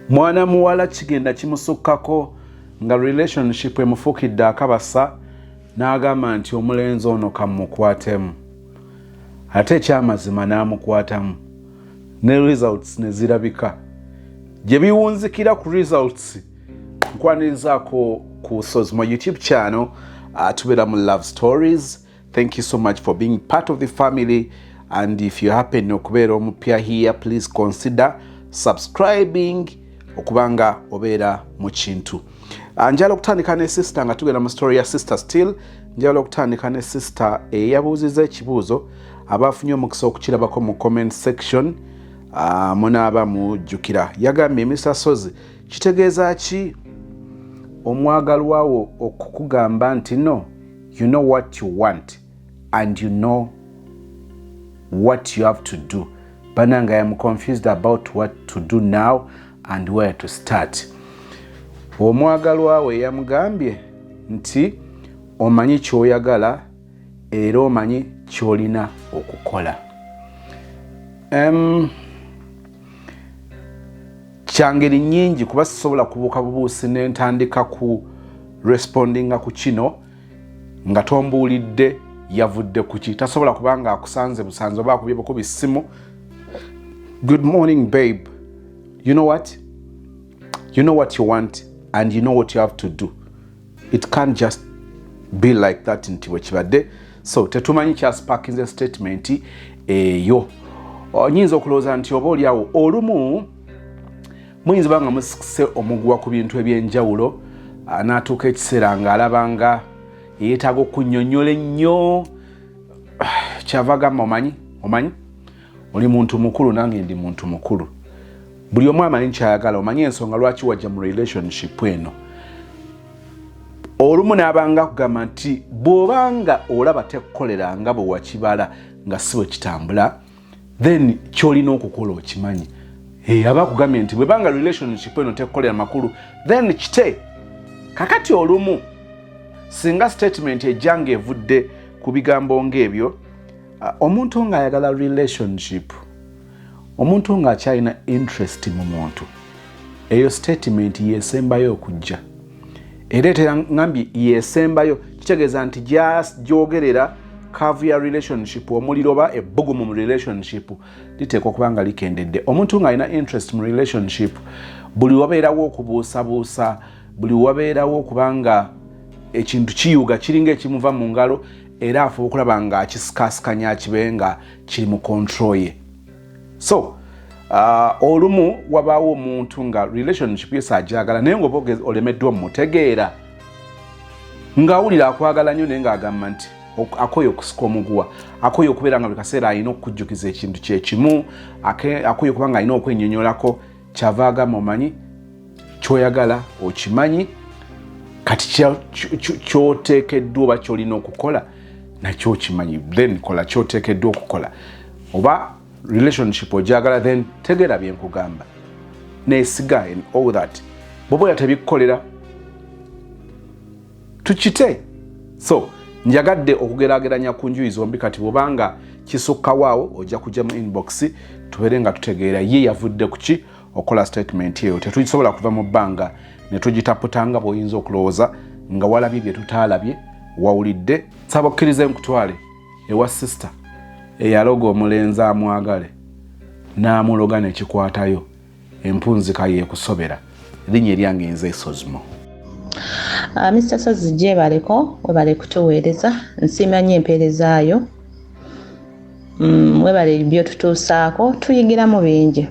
Mwana muwala kigenda kimusukkako nga relationship emufuukidde akabasa, n'agamba nti omulenzi ono kamukwatemu, ate ekyamazima n'amukwatamu ne results ne zirabika gye biwunzikira ku results. Nkwanirizaako ku Sozimo YouTube channel. Tubeera mu love stories. Thank you so much for being part of the family, and if you happen okubeera omupya here, please consider subscribing okubanga obeera mu kintu. Njagala okutandika ne sister nga tugenda mu story ya sister. Still njagala okutandika ne sister eyabuuziza ekibuuzo. Abafunye omukisa okukirabako mu comment section, munaaba mujjukira. Yagambye, "Mr Sozi, kitegeeza ki omwagalwawo okukugamba nti no, you know what you want and you know what you have to do? Bananga, I am confused about what to do now and where to start." Omwagalwa we yamugambye nti omanyi kyoyagala era omanyi kyolina okukola. Kyangeri nyingi, kuba sisobola kubuuka bubuusi nentandika ku respondinga ku kino nga tombuulidde yavudde kuki. Tasobola kubanga akusanze busanze oba akubye bukubi ssimu, "Good morning babe, you know what, you know what you want and you know what you have to do." It can't just be like that nti bwe kibadde. So tetumanyi kyasparkinze statement eyo. Nyinza okulowooza nti oba oliawo olumu muyinza oba nga musikise omuguwa ku bintu ebyenjawulo, n'atuuka ekiseera ng'alaba nga yeetaaga okunnyonnyola ennyo, kyava gamba, "Omanyi oli muntu mukulu, nange ndi muntu mukulu, buli omu amanyi kyayagala, omanyi ensonga lwaki wajja mu relationship eno." Olumu n'abanga kugamba nti bw'obanga olaba tekkukolera nga bwe wakibala nga si bwe kitambula, then kyolina okukola okimanyi. Aba akugambye nti bwebanga relationship eno tekkukolera makulu, then kite. Kakati olumu singa statement ejja nga evudde ku bigambo ng'ebyo, omuntu ng'ayagala relationship, omuntu ng'akyalina interest mu muntu, eyo statement yesembayo okujja. Era etera ngambye yesembayo, kitegeeza nti gyogerera curve ya relationship, omuliro oba ebbugumu mu relationship liteekwa okuba nga likendedde. Omuntu ng'alina interest mu relationship, buli wabeerawo okubuusabuusa, buli wabeerawo okuba nga ekintu kiyuga kiringa ekimuva mu ngalo, era afuba okulaba nga akisikaasikanya kibe nga kiri mu control ye. So olumu wabaawo omuntu nga relationship yese ajagala, naye nga oba olemeddwa mumutegeera, ng'awulira akwagala nnyo, naye ng'agamba nti akoye okusika omuguwa, akoye okubeera nga buli kaseera alina okukujjukiza ekintu kyekimu, akoye okuba nga alina okwennyonnyolako. Kyava agamba, "Omanyi kyoyagala, okimanyi, kati kyoteekeddwa oba kyolina okukola nakyo okimanyi, then kola kyoteekeddwa okukola. Oba relationship ojagala, then tegeera byenkugamba, nesiga and all that. Bwoba oya tebikukolera, tukite." So njagadde okugeraageranya ku njuyi zombi. Kati bwobanga kisukkawaawo, ojja kujja mu inbox tubeere nga tutegeera ye yavudde kuki okukola statement eyo. Tetusobola kuva mu bbanga ne tugitaputa nga bw'oyinza okulowooza nga walabye bye tutaalabye, wawulidde. Saba okkirize nkutwale ewa sister eyaloga omulenzi amwagale, n'amuloga nekikwatayo. Empunzika yekusobera. Erinnya eryange nze Sozimo. Mr Sozi, gyebaleko, webale kutuweereza. Nsiima nnyo empeerezaayo. Webale byotutuusaako, tuyigiramu bingi.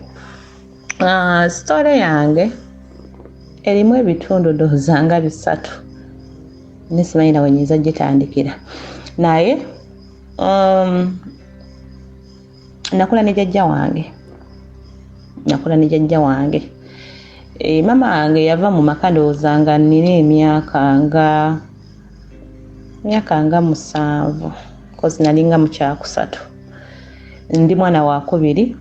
Story yange erimu ebitundu ndowooza nga bisatu, nesimanyi nawe nyinza gitandikira, naye nakula ne jjajja wange, nakula ne jjajja wange. Mama wange yava mu maka ndowooza nga nina emyaka nga 7, 'cause nalinga mu kyakusatu. Ndi mwana wakubiri.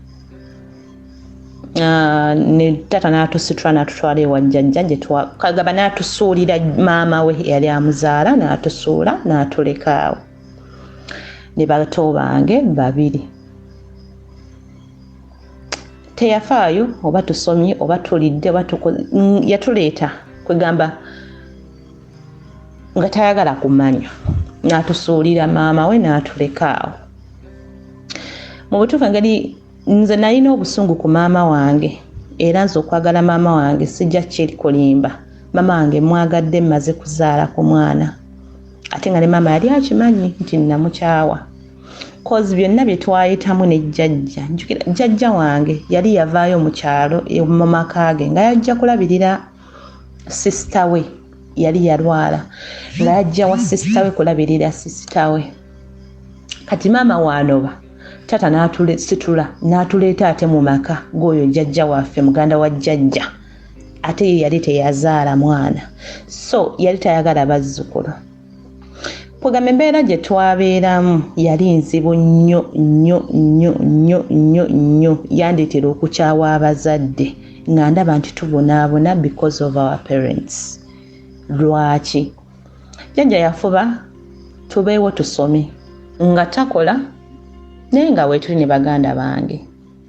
Ne tata n'atusitula n'atutwala ewa jjajja kagaba n'atusuulira maama we eyali amuzaala, n'atusuula n'atulekaawo ne bato bange babiri. Teyafaayo oba tusomye oba tulidde oba yatuleeta, kwegamba nga tayagala kumanya, n'atusuulira maama we n'atuleka awo. Mu butuufu, engeri nze nalina obusungu ku maama wange, era nze okwagala maama wange sijja kirikulimba. Maama wange mwagadde mmaze kuzaala ku mwana, ate nga ne maama yali akimanyi nti namukyawa, 'cause byonna bye twayitamu ne jjajja. Njukira jjajja wange yali yavaayo mu kyalo mu maka ge nga yajja kulabirira sister we, yali yalwala, nga yajja wa sister we kulabirira sister we. Kati maama waanoba, taata n'atusitula n'atuleeta ate mu maka g'oyo jjajja waffe, muganda wa jjajja, ate ye yali teyazaala mwana, so yali tayagala bazzukulu. Kwegamba embeera gye twabeeramu yali nzibu nnyo nnyo nnyo nnyo nnyo nnyo. Yandeetera okukyawa abazadde nga ndaba nti tubonaabona because of our parents. Lwaki jjajja yafuba tubeewo tusome nga takola, naye nga weetuli ne baganda bange,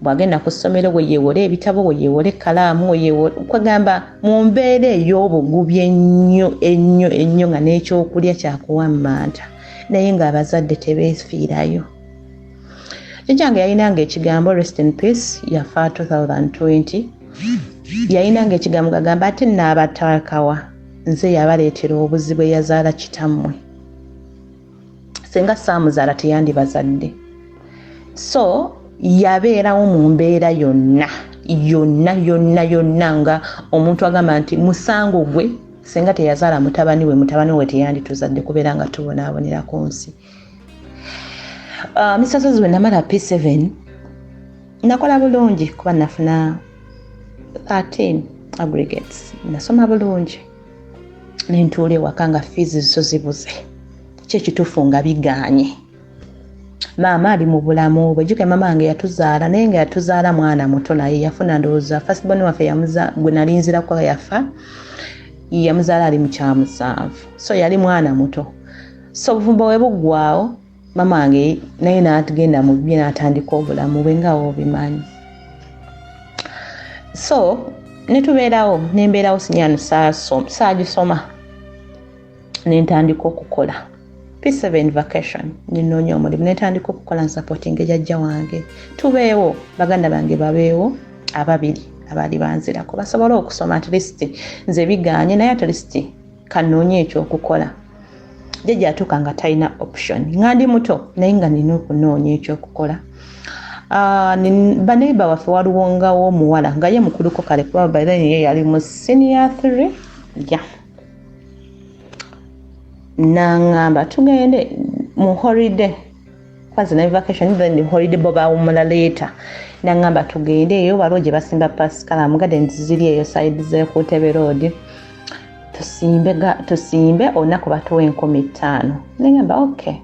bw'agenda ku ssomero bwe yeewola ebitabo, bwe yeewola ekkalaamu, kwegamba mu mbeera ey'obugubi ennyo ennyo ennyo, nga n'ekyokulya kyakuwammanta, naye ng'abazadde tebeefiirayo. Jjajjange yalinanga ekigambo, rest in peace, yafa 2020, yalinanga ekigambo gagamba, "Ate naabatakawa nze yabaleetera obuzibu eyazaala kitammwe, singa saamuzaala teyandibazadde." So yabeerawo mu mbeera yonna yonna yonna yonna, nga omuntu agamba nti musango gwe, singa teyazaala mutabani we, mutabani we teyandituzadde kubeera nga tubonaabonera ku nsi. Mr Sozi, bwe namala P7 nakola bulungi kuba nafuna 13 aggregates. Nasoma bulungi nentuula ewaka nga fees zo zibuze, kyekituufu nga bigaanye. Maama ali mu bulamu bwe. Jjuka maama wange yatuzaala, naye nga yatuzaala mwana muto, naye yafuna, ndowooza first born waffe gwe nali nzirako yafa, yamuzaala ali mu kyamusanvu, so yali mwana muto. So obufumbo bwe buggwawo, maama wange naye n'atugenda mu bibye n'atandika obulamu bwe nga wobimanyi. So netubeerawo, nembeerawo, sinyano saagisoma, nentandika okukola. P7 vacation nenoonya omulimu, netandika okukola nsupportinga jjajja wange, tubeewo, baganda bange babeewo ababiri abaali banzirako basobole okusoma. At least nze biganye, naye at least kanoonye ekyokukola. Jjajja atuuka nga talina option, nga ndi muto naye nga nina okunoonya ekyokukola. Baneighbour waffe waliwo ngawo omuwala nga ye mukuluko kale, kuba by then ye yali mu senior 3 ya naŋŋamba tugende mu holiday, kwanza ne vacation, then holiday bo bawumula later. Naŋŋamba tugende eyo, waliwo gye basimba pascalamu, gardens ziri eyo side z'ekutebe road, tusimbe olunaku batuwa 5,000. Neŋŋamba okay,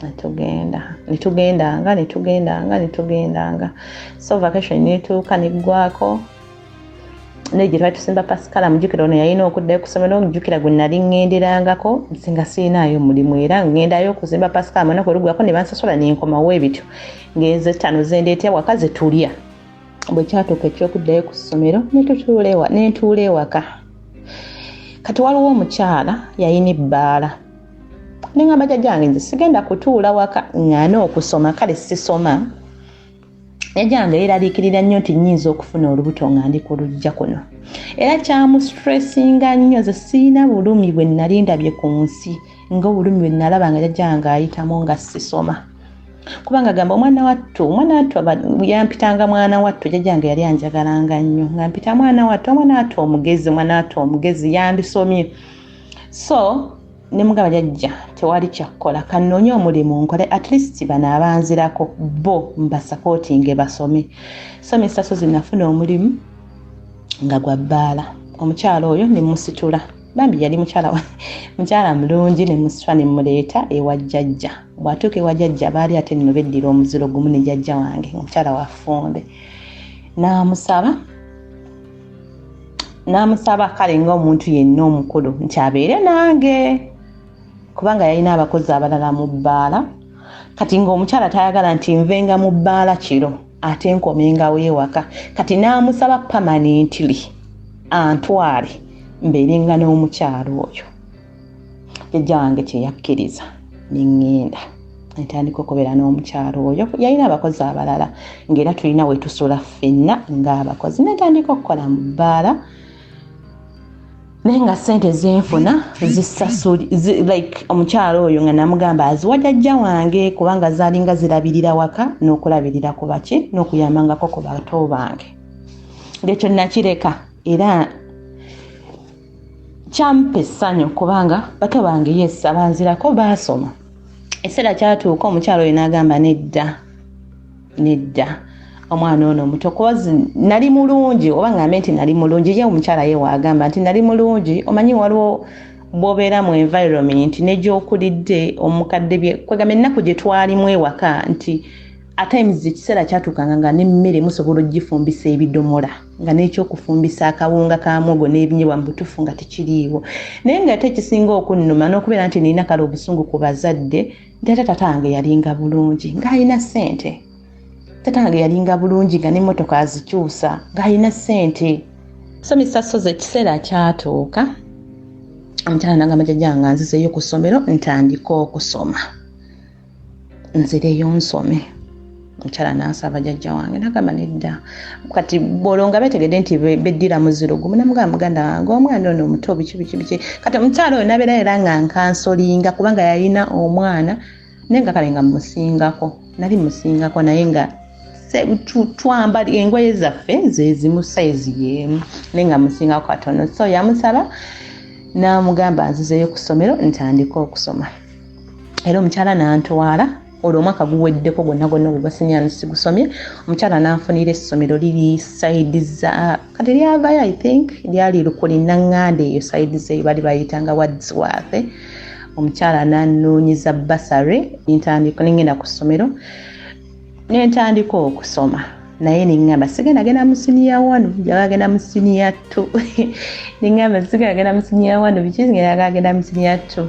netugenda, netugendanga, netugendanga, netugendanga. So vacation netuuka neggwako, naye gye twali tusimba pascala, mujjukira ono yalina okuddayo ku ssomero, mujjukira gwe nali ŋŋenderangako, nze nga sirinaayo mulimu, era ŋŋendayo okuzimba pascala, olunaku olugwako ne bansasula nenkomawo ebityo, ng'ezo ttaano zendeetera waka ze tulya. Bwe kyatuuka ekyokuddayo ku ssomero, nentuula ewaka. Kati waliwo omukyala yalina ebbaala, neŋŋamba, "Jjajjange, nze sigenda kutuula waka ŋŋaane okusoma, kale sisoma." Jjajjange yeeraliikirira nnyo nti nnyinza okufuna olubuto nga ndi ku luggya kuno, era kyamustressinga nnyo. Nze siina bulumi bwe nali ndabye ku nsi ng'obulumi bwe nalaba nga jjajjange ayitamu nga sisoma, kubanga gamba omwana wattu, omwana wattu, yampitanga mwana wattu. Jjajjange yali anjagalanga nnyo, nga mpita mwana wattu, omwana wattu omugezi, omwana wattu omugezi yandisomye. So ne mugamba, "Jjajja, tewali kyakkola, kanoonye omulimu nkole, at least bano abanzirako bo mbasupportinge basome." So Mr Sozi, nafuna omulimu nga gwa bbaala. Omukyala oyo ne musitula, bambi yali mukyala mulungi, ne musitula ne muleeta ewa jjajja. Bw'atuuka ewa jjajja, baali ate nno beddira omuziro gumu ne jjajja wange, omukyala wa Ffumbe, n'amusaba kale ng'omuntu yenna omukulu nti abeere nange, kubanga yalina abakozi abalala mu bbaala. Kati ng'omukyala tayagala nti nvenga mu bbaala kiro. Ate nkomengawo ewaka. Kati n'amusaba permanently antwale mbeerenga n'omukyalo oyo. Jjajja wange kyeyakkiriza, neŋŋenda ntandika okubeera n'omukyalo oyo. Yalina abakozi abalala, ng'era tulina we tusula ffenna ng'abakozi. Netandika okukola mu bbaala, naye nga ssente zenfuna zisasuli like omukyalo oyo nga namugamba aziwa jjajja wange, kubanga zaalinga zirabirira waka n'okulabirira ku baki n'okuyambangako ku bato bange. Ng'ekyo nakireka, era kyampa essanyu kubanga bato bange, yes, abanzirako baasoma. Ekiseera kyatuuka omukyalo oyo n'agamba, "Nedda, nedda, omwana ono omuto," cause nali mulungi, oba ngambe nti nali mulungi. Ye omukyala ye waagamba nti nali mulungi. Omanyi waliwo bw'obeera mu environment negyokulidde omukadde kwegamba ennaku gye twalimu ewaka, nti at times ekiseera kyatuukanga nga n'emmere musobola ogifumbisa ebidomola, nga n'ekyokufumbisa akawunga ka muwogo n'ebinyeebwa mu butuufu nga tekiriiwo. Naye nga ate ekisinga okunnuma n'okubeera nti nina kale obusungu ku bazadde, nti ate tata wange yalinga bulungi ng'alina ssente. Tata wange yalinga bulungi nga n'emmotoka azikyusa, ng'alina ssente. So Mr Sozi, ekiseera kyatuuka omukyala nagamba jjajja nga nzizeeyo ku ssomero ntandike okusoma, nzireyo nsome. Omukyala n'asaba jjajja wange, nagamba nedda. Kati bwolwo nga betegedde nti beddira muziro gumu, namugamba, "Muganda wange, omwana ono omuto, biki biki biki." Kati omukyala oyo nabeera era nga nkansolinga, kubanga yalina omwana, naye nga kale nga musingako, nali musingako, naye nga twambala engoye zaffe zezimu, size yemu, naye nga musingako katono. So yamusaba n'amugamba nzizeeyo ku ssomero ntandike okusoma, era omukyala n'antwala. Olwo omwaka guweddeko gwonna gwonna ogwa senior sigusomye. Omukyala n'anfunira essomero liri side za, kati lyavayo, I think lyali Lukuli Naŋŋanda, eyo side zeeyo bali bayitanga Wadsworth. Omukyala n'annoonyiza bursary, ntandika nengenda ku ssomero nentandika okusoma. Naye neŋŋamba sigenda genda mu senior one, njagala genda mu senior two. Neŋŋamba sigenda genda mu senior one, biki, njagala genda mu senior two,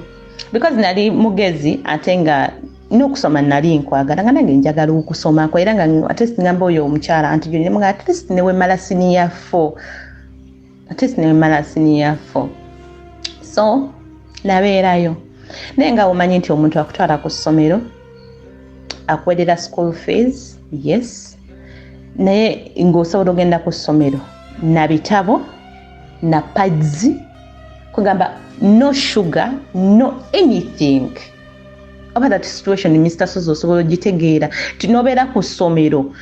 because nali mugezi ate nga n'okusoma nali nkwagala, nga nange njagala okusomako. Era nga at least ngamba oyo omukyala anti nga at least newemala senior four, at least newemala senior four. So nabeerayo, naye nga omanyi nti omuntu akutwala ku ssomero akuwerera school fees, yes, naye ng'osobola ogenda ku ssomero na bitabo na pads, kugamba no sugar, no anything. Oba that situation, Mr Sozi, osobola ogitegeera ti nobeera ku ssomero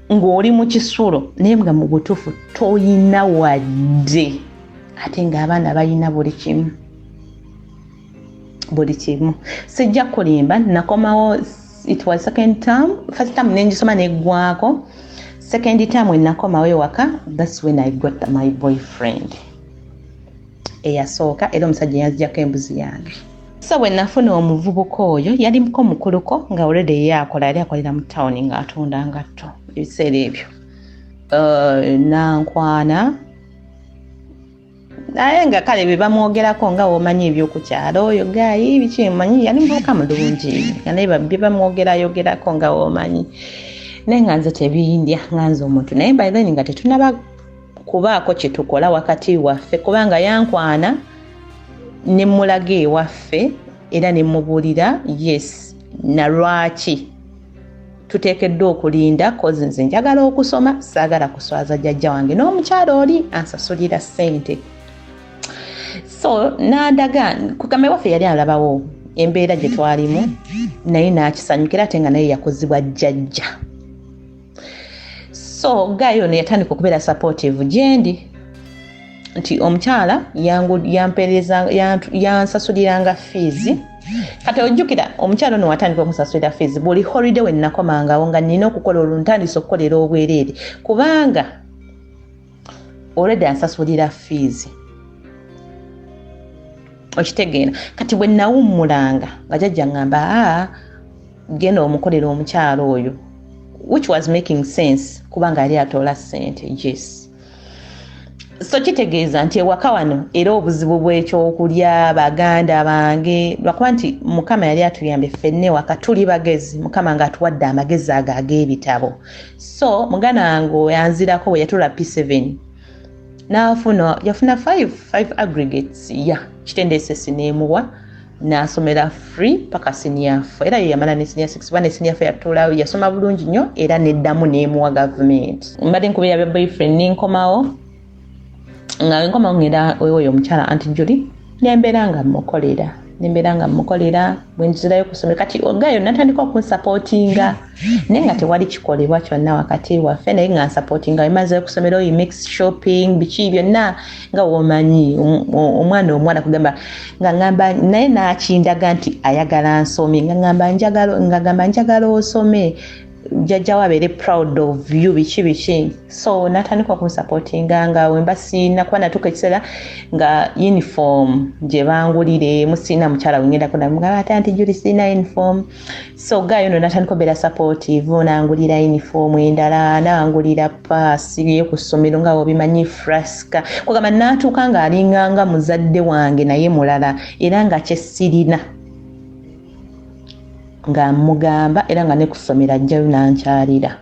ng'oli mu kisulo, naye nga mu butuufu toyina wadde, ate ng'abaana balina buli kimu, buli kimu. Sijja kulimba, nakomawo, it was second term. First term nengisoma neggwako. Second term wenakomawo ewaka, that's when I got my boyfriend eyasooka, era omusajja yanzijako embuzi yange. So bwe nafuna omuvubuka oyo, yalimuko mukuluko, nga already ye akola, yali akolera mu tawuni ng'atunda ngatto ebiseera ebyo. Nankwana, naye nga kale bye bamwogerako nga womanyi ebyokukyalo, oyo guy biki, manyi yali muvubuka mulungi, nga naye bye bamwogerayogerako nga womanyi, naye nga nze tebindya, nga nze omuntu. Naye by then nga tetunaba kubaako kyetukola wakati waffe, kubanga yankwana ne mulaga ewaffe, era ne mubuulira yes nalwaki tuteekeddwa okulinda, cause nze njagala okusoma, saagala kuswaza jjajja wange n'omukyalo oli ansasulira ssente. So n'andaga kugamba ewaffe, yali alabawo embeera gye twalimu, naye n'akisanyukira, ate nga naye yakozibwa jjajja. So guy ono yatandika okubeera supportive gyendi, nti omukyala yampeereza, yansasuliranga fees. Kati ojjukira omukyala ono watandika okunsasulira fees, buli holiday we nakomangawo nga nina okukola, olwo ntandise okukolera obwereere, kubanga already ansasulira fees, okitegeera? Kati bwe nawummulanga nga jjajja ŋŋamba, "Aa, genda omukolera omukyalo oyo," which was making sense kubanga yali atoola ssente, yes. So kitegeeza nti ewaka wano era obuzibu bw'ekyokulya, baganda bange, lwakuba nti Mukama yali atuyambye ffenna ewaka tuli bagezi, Mukama ng'atuwadde amagezi ago ag'ebitabo. So muganda wange oyo anzirako bwe yatuula P7 n'afuna, yafuna 5 aggregates, ya Kitende SS n'emuwa, n'asomera free paka senior 4, era ye yamala ne senior 6, kuba ne senior 4 yatuulawo, yasoma bulungi nnyo era n'eddamu n'emuwa gavumenti. Mbadde nkubeera bya boyfriend, ninkomawo nga nkomawo ngenda oyo omukyala Aunty Julie, nembeera nga mmukolera, nembeera nga mmukolera. Bwe nzirayo ku ssomero kati gayo natandika okunsupportinga, naye nga tewali kikolebwa kyonna wakati waffe, naye nga nsupportinga. Emazeyo ku ssomero, he makes shopping, biki byonna nga womanyi omwana omuwala kugamba nga ngamba naye n'akindaga nti ayagala nsome, nga ngamba njagala, nga gamba njagala osome, jjajja we abeere proud of you, biki biki. So natandika okunsupportinga nga wemba siina, kuba natuuka ekiseera nga uniform gye bangulire siina, mukyala wengendako namugamba ate Aunty Julie siina uniform. So gayo no natandika obeera supportive, nangulira uniform endala, nangulira paasi ku ssomero nga obimanyi, flask. Kugamba natuuka ng'alinganga muzadde wange naye mulala, era nga kyesirina nga mugamba, era nga ne ku ssomero ajjayo nankyalira,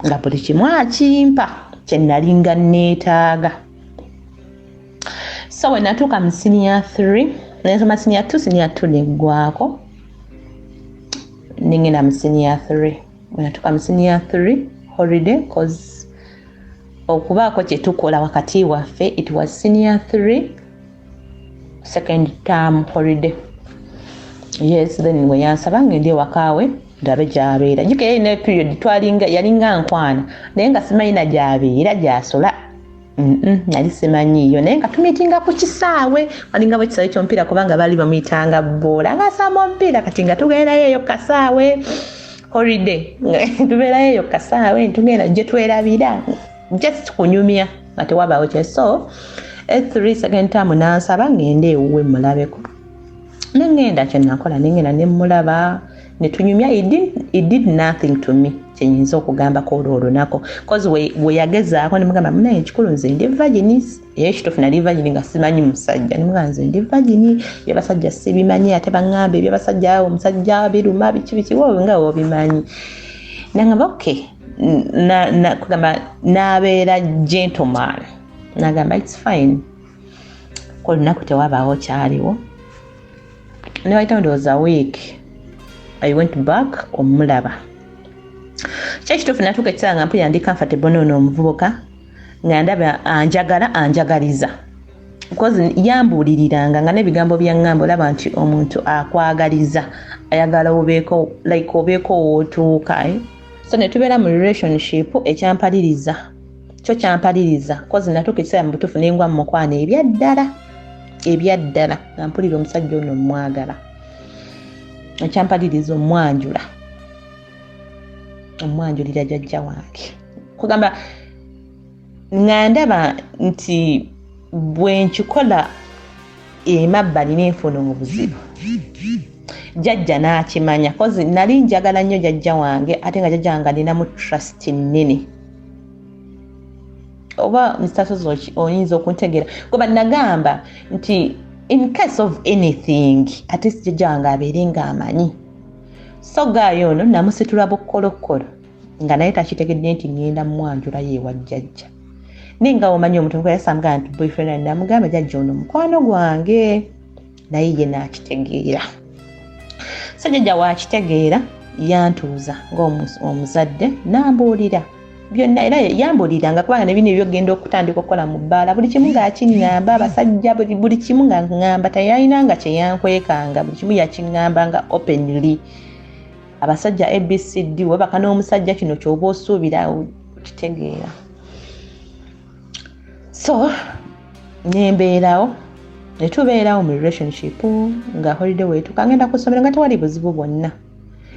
nga buli kimu akimpa kye nalinga neetaaga. So we natuuka mu senior 3, nensoma senior 2, senior 2 neggwako, nengenda mu senior 3. We natuuka mu senior 3 holiday, cause okubaako kye tukola wakati waffe, it was senior 3 second term holiday, yes. Then we yansaba ngende ewakaawe ndabe gy'abeera. Jjuka yalina period twalinga, yalinga nkwana, naye nga simanyi na gy'abeera gy'asola. Nali simanyiiyo, naye nga tumeetinga ku kisaawe, walinga bwe kisaawe ky'omupiira, kubanga baali bamuyitanga bboola ng'asamba omupiira. Kati nga tugendayo eyo kasaawe holiday, tubeerayo eyo kasaawe, tugenda gye twerabira just kunyumya nga tewabaawo kye. So S3 second term nansaba ngende ewuwe mulabeko, nengenda. Kyenakola, nengenda nemulaba netunyumya. It did nothing to me kyenyinza okugambako olwo olunaku, cause we yagezaako nemugamba, munaye ekikulu nze ndi virgin. Era ekituufu nali virgin nga simanyi musajja. Nemugamba nze ndi virgin, ebyabasajja sibimanyi, ate baŋŋamba ebyabasajja, omusajja biruma, biki biki, wowe nga wobimanyi. Nagamba okay, kugamba nabeera gentleman, nagamba it's fine. Ku olunaku tewabaawo kyaliwo, newayita ndowooza week, I went back omulaba. Kyekituufu natuuka ekiseera nga mpulira ndi comfortable noono omuvubuka, nga ndaba anjagala, anjagaliza, because yambuuliriranga nga n'ebigambo byaŋŋamba olaba nti omuntu akwagaliza, ayagala obeeko like obeeko wootuuka, eh? So ne tubeera mu relationship. Ekyampaliriza kyo kyampaliriza, cause natuuka ekiseera mu butuufu nengwa mu mukwano ebyaddala ebyaddala, nga mpulira omusajja ono mmwagala. Ekyampaliriza omwanjula, omwanjulira jjajja wange, kugamba nga ndaba nti bwe nkikola emabbali nenfuna obuzibu, jjajja n'akimanya, cause nali njagala nnyo jjajja wange, ate nga jjajja wange alinamu trust nnene. Oba Mr Sozi oyinza okuntegeera, kuba nagamba nti in case of anything at least jjajja wange abeere ng'amanyi. So gaayo ono namusitula bukkolokolo nga naye takitegedde nti ŋŋenda mwanjula yeewa jjajja, naye nga omanyi omuntu yasamugamba nti boyfriend, namugamba jjajja ono mukwano gwange, naye ye n'akitegeera. So jjajja wakitegeera, yantuuza ng'omuzadde nambuulira byonna, era yambuuliranga kubanga nebino ebyogenda okutandika okukola mu bbaala, buli kimu ng'akiŋŋamba, abasajja, buli kimu nga ŋŋamba, teyalina nga kyeyankwekanga, buli kimu yakiŋŋamba nga openly. Abasajja ABCD, webaka n'omusajja kino kyoba osuubira, okitegeera. So nembeerawo, netubeerawo mu relationship, nga holiday wetuuka ngenda ku ssomero nga tewali buzibu bwonna.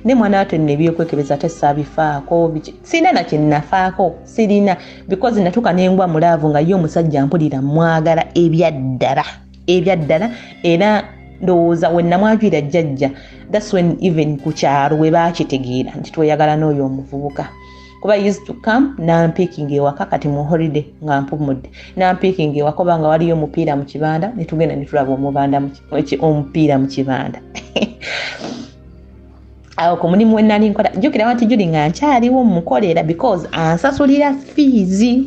Ne mwana wate nno ebyokwekebeza ate saabifaako, sirina na kyenafaako, sirina, because natuuka nengwa mu love nga ye omusajja mpulira mwagala ebyaddala ebyaddala. Era ndowooza we namwajulira jjajja, that's when even ku kyalo we baakitegeera nti tweyagala n'oyo omuvubuka. Kuba used to come nampiikinga ewaka, kati mu holiday nga mpumudde, nampiikinga ewaka oba nga waliyo omupiira mu kibanda, netugenda netulaba omupiira mu kibanda. Awo ku mulimu we nali nkola, jjukira wanti Juli nga nkyaliwo mukolera because ansasulira fees,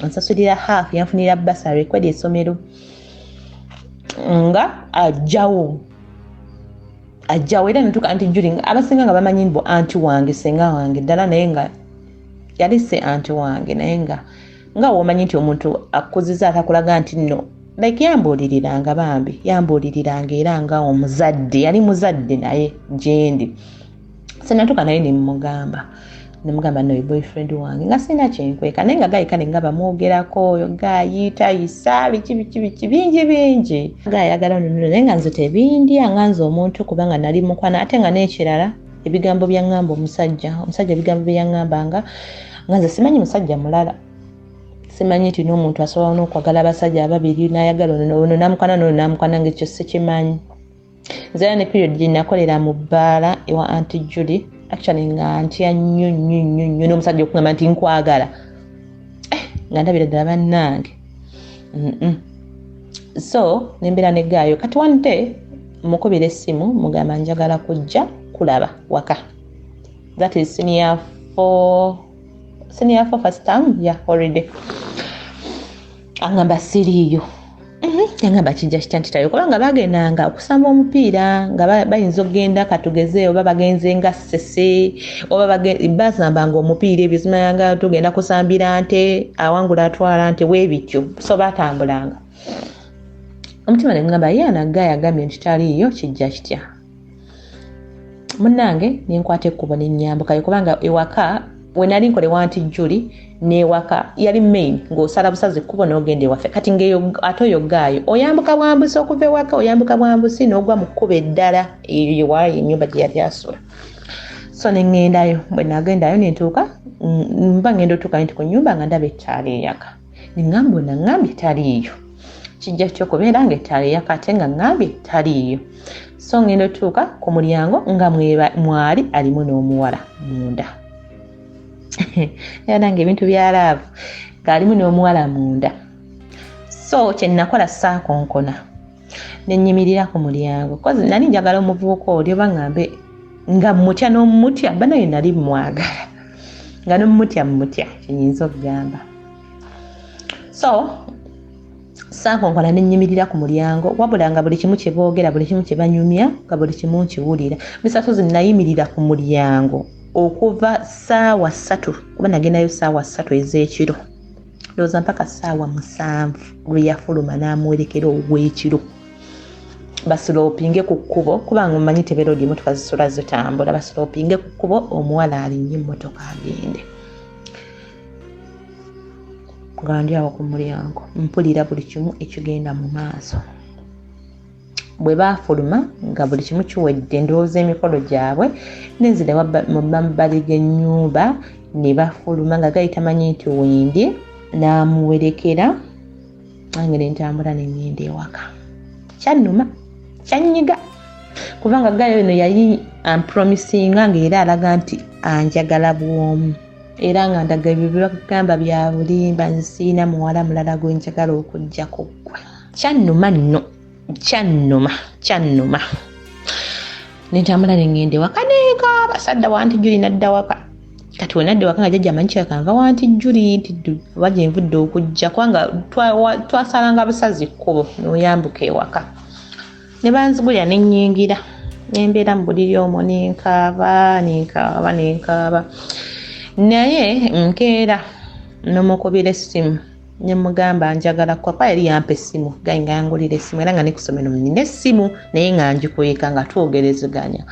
ansasulira half, yanfunira bursary kweri essomero, nga ajjawo ajjawo. Era netuka anti Juli abasinga nga bamanyi mbu anti wange, senga wange ddala, naye nga yali se anti wange, naye nga womanyi nti omuntu akuziza atakulaga nti nno like yambuuliriranga, bambi yambuuliriranga, era nga omuzadde, yali muzadde naye gyendi. Senatuka naye nemugamba no boyfriend wange, nga sina kyenkweka, naye nga guy kale nga bamwogerako, oyo guy tayisa biki biki biki bingi bingi, guy ayagala nono, naye nga nze tebindya, nga nze omuntu kubanga nali mukwana. Ate nga n'ekirala, ebigambo byaŋŋamba omusajja ebigambo bye yaŋŋambanga, nga nze simanyi musajja mulala, simanyi nti n'omuntu asobola n'okwagala abasajja ababiri, n'ayagala ono namukwana nono namukwana, nga ekyo sikimanyi. Nze era ne period gye nakolera mu bbaala ewa Aunty Julie, actually nga ntya nnyo nnyo nnyo nnyo n'omusajja okugamba nti nkwagala, nga ndabira ddala bannange. So nembeera ne guy oyo. Kati one day mukubira essimu, mugamba njagala kujja kulaba waka. That is senior four first term ya holiday. Angamba siriiyo. Yangamba kijja kitya nti tayo, kubanga bagendanga okusamba omupiira nga bayinza okugenda, katugeze oba bagenze nga Ssese oba basambanga omupiira, ebyo zimayanga tugenda kusambira nte, awangula atwala nte, weebityo. So batambulanga. Omutima ne ngamba ye anaga yagambye nti taliiyo, kijja kitya? Munnange nenkwata ekkubo nenyambukayo, kubanga ewaka wenali nkole wanti Juli newaka yali main, ng'osala busazi ekkubo n'ogenda ewaffe. Kati ngaeyo ate oyo guy oyambuka bwambusi okuva ewaka, oyambuka bwambusi n'ogwa mu kkubo eddala, eyo yewaali ennyumba gye yali asula. So neŋŋendayo. Bwe nagendayo nentuuka, mba ngenda otuuka nti ku nnyumba nga ndaba ettaala eyaka, neŋŋamba onaŋŋambye taliiyo, kijja kitya okubeera nga ettaala eyaka ate nga ŋŋambye taliiyo? So ngenda otuuka ku mulyango nga mwali alimu n'omuwala munda. Era nange ebintu bya love, ng'alimu n'omuwala munda. So kyenakola, saakonkona, nenyimirira ku mulyango 'cause nali njagala omuvubuka oli, oba ŋŋambe nga mutya n'omutya, banaye nali mwagala, nga n'omutya mutya, kyenyinza okugamba. So saakonkona, nenyimirira ku mulyango, wabula nga buli kimu kye boogera, buli kimu kye banyumya, nga buli kimu nkiwulira. Misasuzi nayimirira ku mulyango okuva 3:00, kuba nagendayo 3:00 ez'ekiro ndowooza, mpaka 7:00 lwe yafuluma n'amuwerekera ogw'ekiro, basilopinge ku kkubo, kubanga omanyi tebeera emotoka zisula zitambula, basilopinge ku kkubo, omuwala alinnye emmotoka agende. Nga ndi awo ku mulyango mpulira buli kimu ekigenda mu maaso. Bwe baafuluma nga buli kimu kiwedde, ndowooza emikolo gyabwe, nenzira mu mabbali g'ennyumba ne bafuluma nga guy tamanyi nti wendi, n'amuwerekera, nange nentambula neŋŋenda ewaka. Kyannuma, kyannyiga, kubanga guy eno yali ampromisinga, ngaera alaga nti anjagala bwomu, era nga ndaga ebyo byebagamba bya bulimba, nsiina muwala mulala gwe njagala okuggyako ggwe. Kyannuma nno, kyannuma, kyannuma. Nentambula neŋŋenda ewaka nenkaaba, sadda wanti Juli, nadda waka. Kati wenadda ewaka nga jjajja amanyi kyakanva wanti Juli nti oba gyenvudde okujja, kubanga twasalanga busazi kkubo n'oyambuka ewaka. Ne banzigulira nenyingira, nembeera mu buliri omwo nenkaaba, nenkaaba, nenkaaba. Naye nkeera nomukubira essimu nemugamba njagala kuba yali yampa essimu, guy nga yangulira essimu, era nga ne kusomero nina essimu naye nga ngikweka, nga twogerezeganya.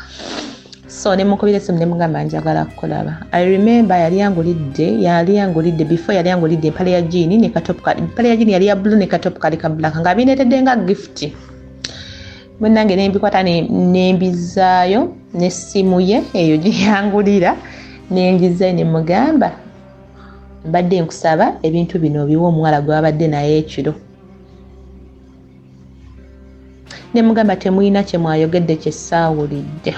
So nemukubira essimu nemugamba njagala kukulaba. I remember yali yangulidde before, yali yangulidde empale ya jean ne ka top, empale ya jean yali ya blue ne ka top kali ka black, nga bineetedde nga gift. Munnange nembikwata nembizaayo n'essimu ye eyo gyeyangulira, nengizayo nemugamba mbadde nkusaba ebintu bino obiwa omuwala gwabadde naye ekiro. Nemugamba temulina kyemwayogedde kyesaawulidde.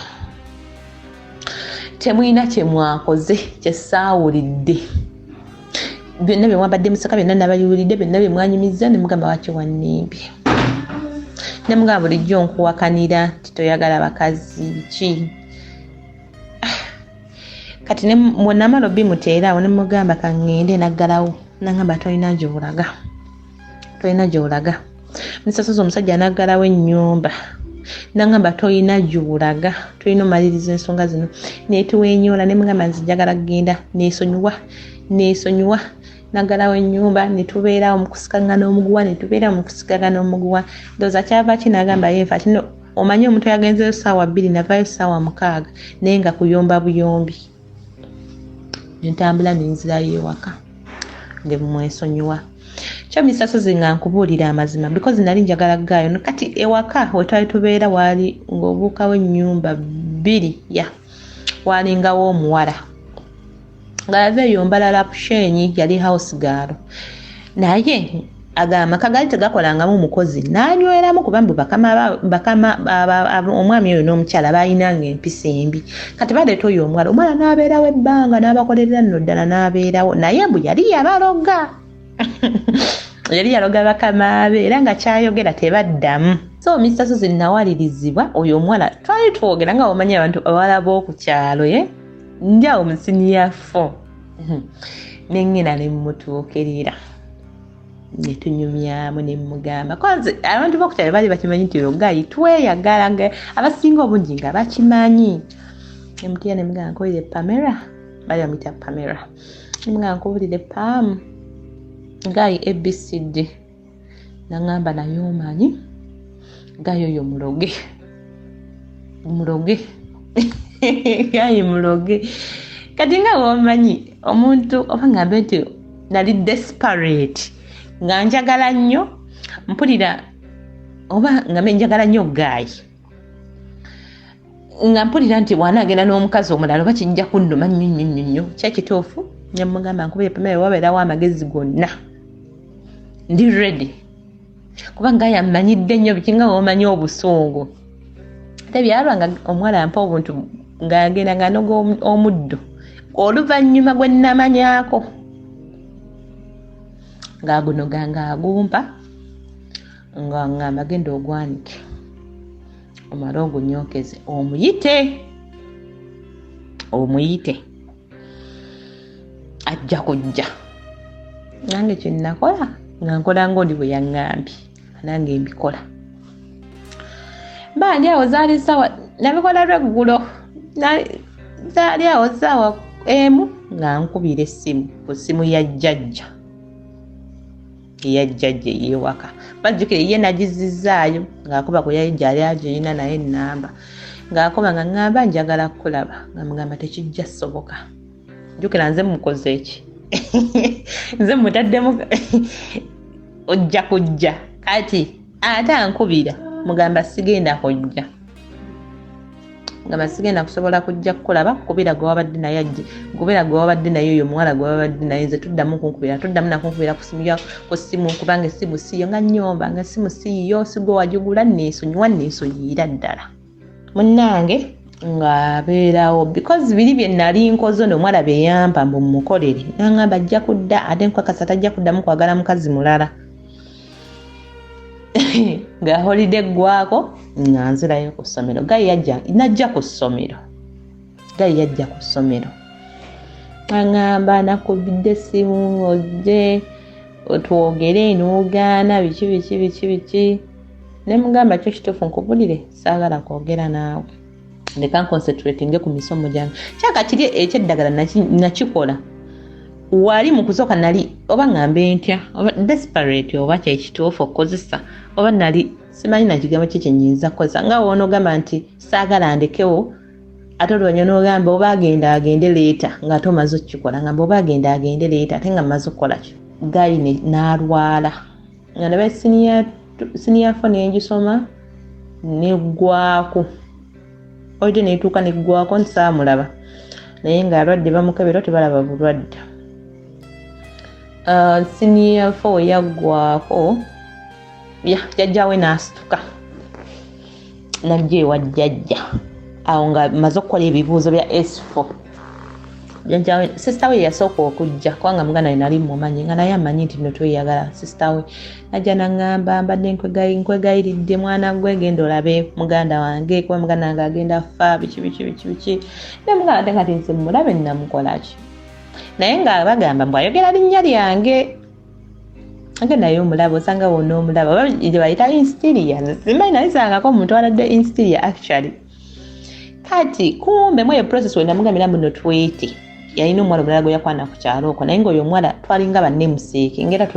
Temulina kye mwakoze kye saawulidde. Byonna bye mwabadde museka byonna nabayiwulidde, byonna bye mwanyumizza. Ne mugamba, waki wannimbye? Ne mugamba, bulijjo nkuwakanira nti toyagala bakazi, biki. Kati bwenamala obimuteera awo, ne mugamba kaŋŋende, naggalawo. Nagamba, tolina gy'olaga, tolina gy'olaga. Nsasoza omusajja naggalawo ennyumba, nagamba, tolina gy'olaga, tolina omaliriza ensonga zino. Netuwenyola, ne mugamba, nze njagala kugenda, nesonyiwa, nesonyiwa. Naggalawo ennyumba, netubeerawo mukusikangana omuguwa, netubeerawo mukusikangana omuguwa. Ndowooza kyava ki, nagamba yenfa kino. Omanyi omuntu yagenzeyo 2:00, navayo 6:00, naye nga kuyomba buyombi. Nentambula nenzirayo ewaka ngemwesonyiwa. Kyo misasozi nga nkubuulira amazima, because nali njagala gaayo. Kati ewaka wetwali tubeera, waali ng'obuukawo ennyumba bbiri, ya walingawo omuwala nga yava eyo Mbalala Bushenyi, yali house girl, naye agamba kagali tegakolangamu mukozi, n'anyweramu kuba mbu bakama omwami oyo n'omukyala balinanga empisa embi. Kati baleeta oyo omuwala, omuwala n'abeerawo ebbanga, n'abakolerera nno ddala, n'abeerawo, naye mbu yali yabaloga, yali yaloga bakama be, era nga kyayogera tebaddamu. So Mr Suzi, nawalirizibwa oyo omuwala. Twali twogera nga omanyi abantu abawala b'oku kyalo, ye njawo mu senior four, neŋŋenda ne mmutuukirira, netunyumyamu, nemugamba kwanze abantu bokukyalo baali bakimanyi nti oyo guy tweyagala, abasinga obungi nga bakimanyi. Nemutira, nemugamba, nkubulire Pamela, bali bamuyita Pamela, nemugamba, nkubulire Pam, guy ABCD. Naŋamba, naye omanyi guy oyo muloge, muloge, guy muloge. Kati nga bwomanyi omuntu, oba ngambe nti nali desperate, nga njagala nnyo, mpulira oba nga njagala nnyo guy, nga mpulira nti bw'anaagenda n'omukazi omulala oba kijja kunnuma nnyo nnyo nnyo nnyo. Kyekituufu, nemugamba, nkubire Pamela, wabeerawo amagezi gonna, ndi ready, kuba nga yammanyidde nnyo biki, nga womanyi obusungu. Ate byalwa nga omuwala ampa obuntu, ng'agenda ng'anoga omuddo. Oluvannyuma gwe nnamanyako ng'agunoga, ng'agumpa, nga ngamba, genda ogwanike, omale ogunyokeze, omuyite, omuyite, ajja kujja. Nange kyenakola, nga nkola ngaoli bwe yaŋŋambye, nange mbikola. Bandi awo zaali sawa, nabikola lweggulo, zaali awo 1:00, nga nkubira essimu ku ssimu ya jjajja, eya jjajja eyewaka. Bajjukire ye nagizizaayo, ng'akuba ku yajja ali agirina, naye ennamba ng'akuba nga ŋŋamba, njagala kukulaba. Nga mugamba, tekijja soboka. Jjukira nze mukoze eki, nze mutaddemu ojja kujja. Kati ate ankubira, mugamba, sigenda kujja, ngamba sigenda kusobola kujja kukulaba. Kubira gwe wabadde naye ajje, kubira gwe wabadde naye, oyo omuwala gwe wabadde naye. Nze tuddamu kunkubira, tuddamu nakunkubira ku simu, kubanga essimu siyo. Nga nnyomba nga essimu siyo, sigwe wagigula, neesonyiwa, neesonyiira ddala. Munnange ng'abeerawo, because biri bye nali nkoze n'omuwala bye yampa mbu mmukolere, naŋŋamba ajja kudda, ate nkwakasa tajja kuddamu kwagala mukazi mulala. Nga holiday eggwako, nga nzirayo ku ssomero. Guy yajja, najja ku ssomero, guy yajja ku ssomero, aŋŋamba, nakubidde essimu ojje twogere, n'ogaana, biki biki biki biki. Ne mugamba, kyo kituufu, nkubulire, saagala kwogera naawe, leka nconcentratinge ku misomo gyange. Kyaka kiri ekyeddagala nakikola wali mu kusooka, nali oba ŋŋambe ntya, oba desperate, oba kyekituufu okukozesa, oba nali simanyi nakigambo ki kyenyinza kukozesa, nga woonogamba nti saagala ndekewo, ate olwanya n'ogamba oba agenda agende later, ng'ate omaze okukikola, ngamba oba agenda agende later, ate nga mmaze okukola ki. Guy n'alwala nga naba senior four, nengisoma neggwako, oite netuuka neggwako, nsaamulaba, naye ng'alwadde, bamukebera tebalaba bulwadde. Senior four yaggwako, ya jjajjawe n'asituka najja ewa jjajja. Awo nga maze okukola ebibuuzo bya S4, sister we yasooka okujja, kubanga muganda we nali mumanyi, nga naye amanyi nti no tweyagala. Sister we najja naŋŋamba, "Mbadde nkwegayiridde, mwana gwe, genda olabe muganda wange, kuba muganda wange agenda fa, biki biki biki biki." Ne muganda ate kati nze mulabe namukolaki? Naye nga bagamba mbu ayogera linnya lyange, ate naye omulaba osanga wonna omulaba oba gye bayita hysteria. Simanyi, nalisangako omuntu aladde hysteria actually. Kati kumbe mweyo process wenamugambira muno twete, yalina omuwala omulala gwe yakwana ku kyalo okwo, naye ngaoyo omuwala twalinga bannemuseeke, ngaera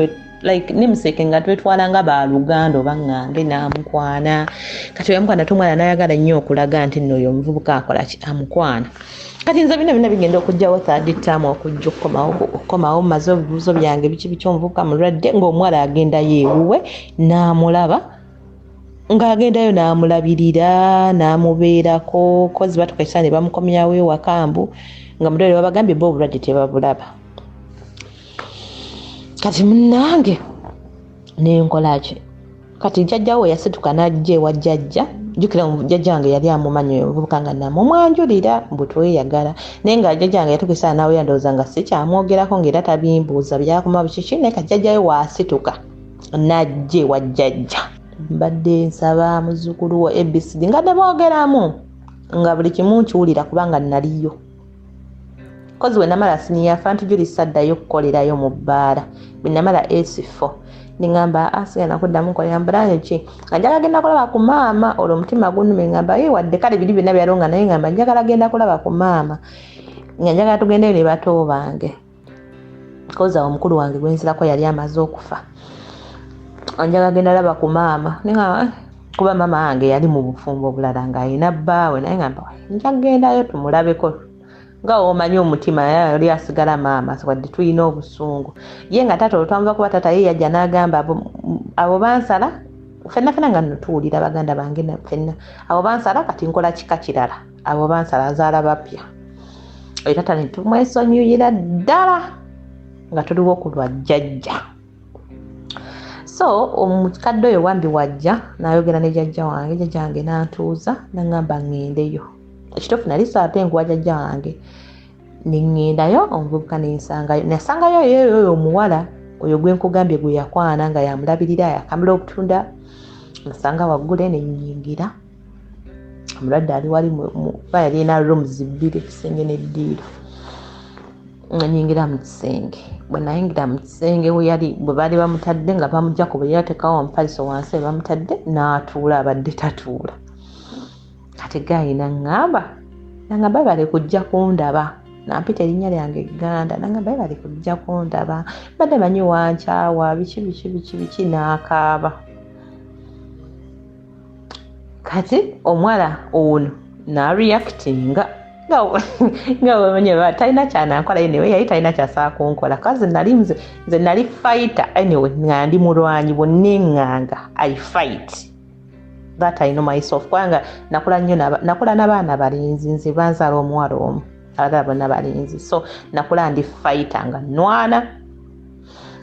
like nemuseeke, nga twetwala nga baluganda oba ŋŋambe n'amukwana. Kati oyamukwana te omwana n'ayagala nnyo okulaga nti nno oyo omuvubuka akolaki, amukwana. Kati nze bino bina bigenda okugjawo third term, okujja okukomawo maze ebibuuzo byange biki biki, omuvubuka mulwadde, ng'omuwala agendayo ewuwe n'amulaba, ng'agendayo n'amulabirira n'amubeerako, kozi batuka ekiseera ne bamukomyawo ewaka, mbu nga mulwadde, babagambye bo obulwadde tebabulaba. Kati munnange nenkolaki? Kati jjajjawo yasituka n'ajja ewa jjajja. Jjukira jjajja wange yali amumanyi oyo omuvubuka, nga namumwanjulira mbu tweyagala, naye nga jjajja wange yatuuka ekiseera naawe yandowooza nga sikyamwogerako, ng'era tabimbuuza byakoma bikiki. Naye kati jjajjawe waasituka n'ajja ewa jjajja, "Mbadde nsaba muzzukulu wo ABCD," nga ne boogeramu nga buli kimu nkiwulira kubanga naliyo. Kozi bwe namala senior four, juli saddayo okukolerayo mu bbaala. Bwe namala S4 neŋŋamba asigala kuddamu nkolera mbulayo ki, nga njagala genda kulaba ku maama. Olwo omutima gunnuma, ŋŋamba ye wadde kale biri byonna byalonga, naye ŋŋamba njagala genda kulaba ku maama, nga njagala tugendeyo ne bato bange, kozi awo omukulu wange gwenzirako yali amaze okufa. Njagala genda laba ku maama, neŋŋamba kuba maama wange yali mu bufumbo obulala ng'alina bbaawe, naye ŋŋamba nja kugendayo tumulabeko, nga omanyi omutima yali asigala maama wadde tulina obusungu. Ye nga taata olwo kuba taata ye yajja n'agamba, "Abo bansala fenna fenna," nga nno tuwulira baganda bange fenna, "Abo bansala, kati nkola kika kirala, abo bansala azaala bapya." Oyo taata ne tumwesonyiyira ddala nga tuliwo ku lwa jjajja. So omukadde oyo wambi wajja n'ayogera ne jjajja wange, jjajja wange n'antuuza n'aŋŋamba ŋŋendeyo. Ekituufu nali saate nkuwa jjajja wange, neŋŋendayo, omuvubuka nensangayo, nasangayo oyo oyo omuwala oyo gwe nkugambye gwe yakwana nga yamulabirira, yakamula obutunda. Nsanga waggule, nenyingira, omulwadde ali wali, kuba yalina rooms bbiri, ekisenge n'eddiiro. Nyingira mu kisenge. Bwe nayingira mu kisenge we yali, bwe baali bamutadde, nga bamugja ku buliri, atekawo omufaliso wansi, we bamutadde n'atuula, abadde tatuula. Kati guy naŋŋamba, naŋŋamba, "Bale kujja kundaba." Nampita erinnya lyange egganda, naŋŋamba, "Bale kujja kundaba, mbadde manyi wankyawa," biki biki biki biki, n'akaaba. Kati omuwala ono n'areactinga nga bwemanyi talina kyanankola. Anyway, yali talina kyasobola kunkola kazi nali nze nali fighter anyway, nga ndi mulwanyi, bwenneŋŋanga I fight, that I know myself, kubanga nakula nnyo, nakula n'abaana balenzi, nze banzaala omuwala omu, abalala bonna balenzi. So nakula ndi fighter, nga nwana,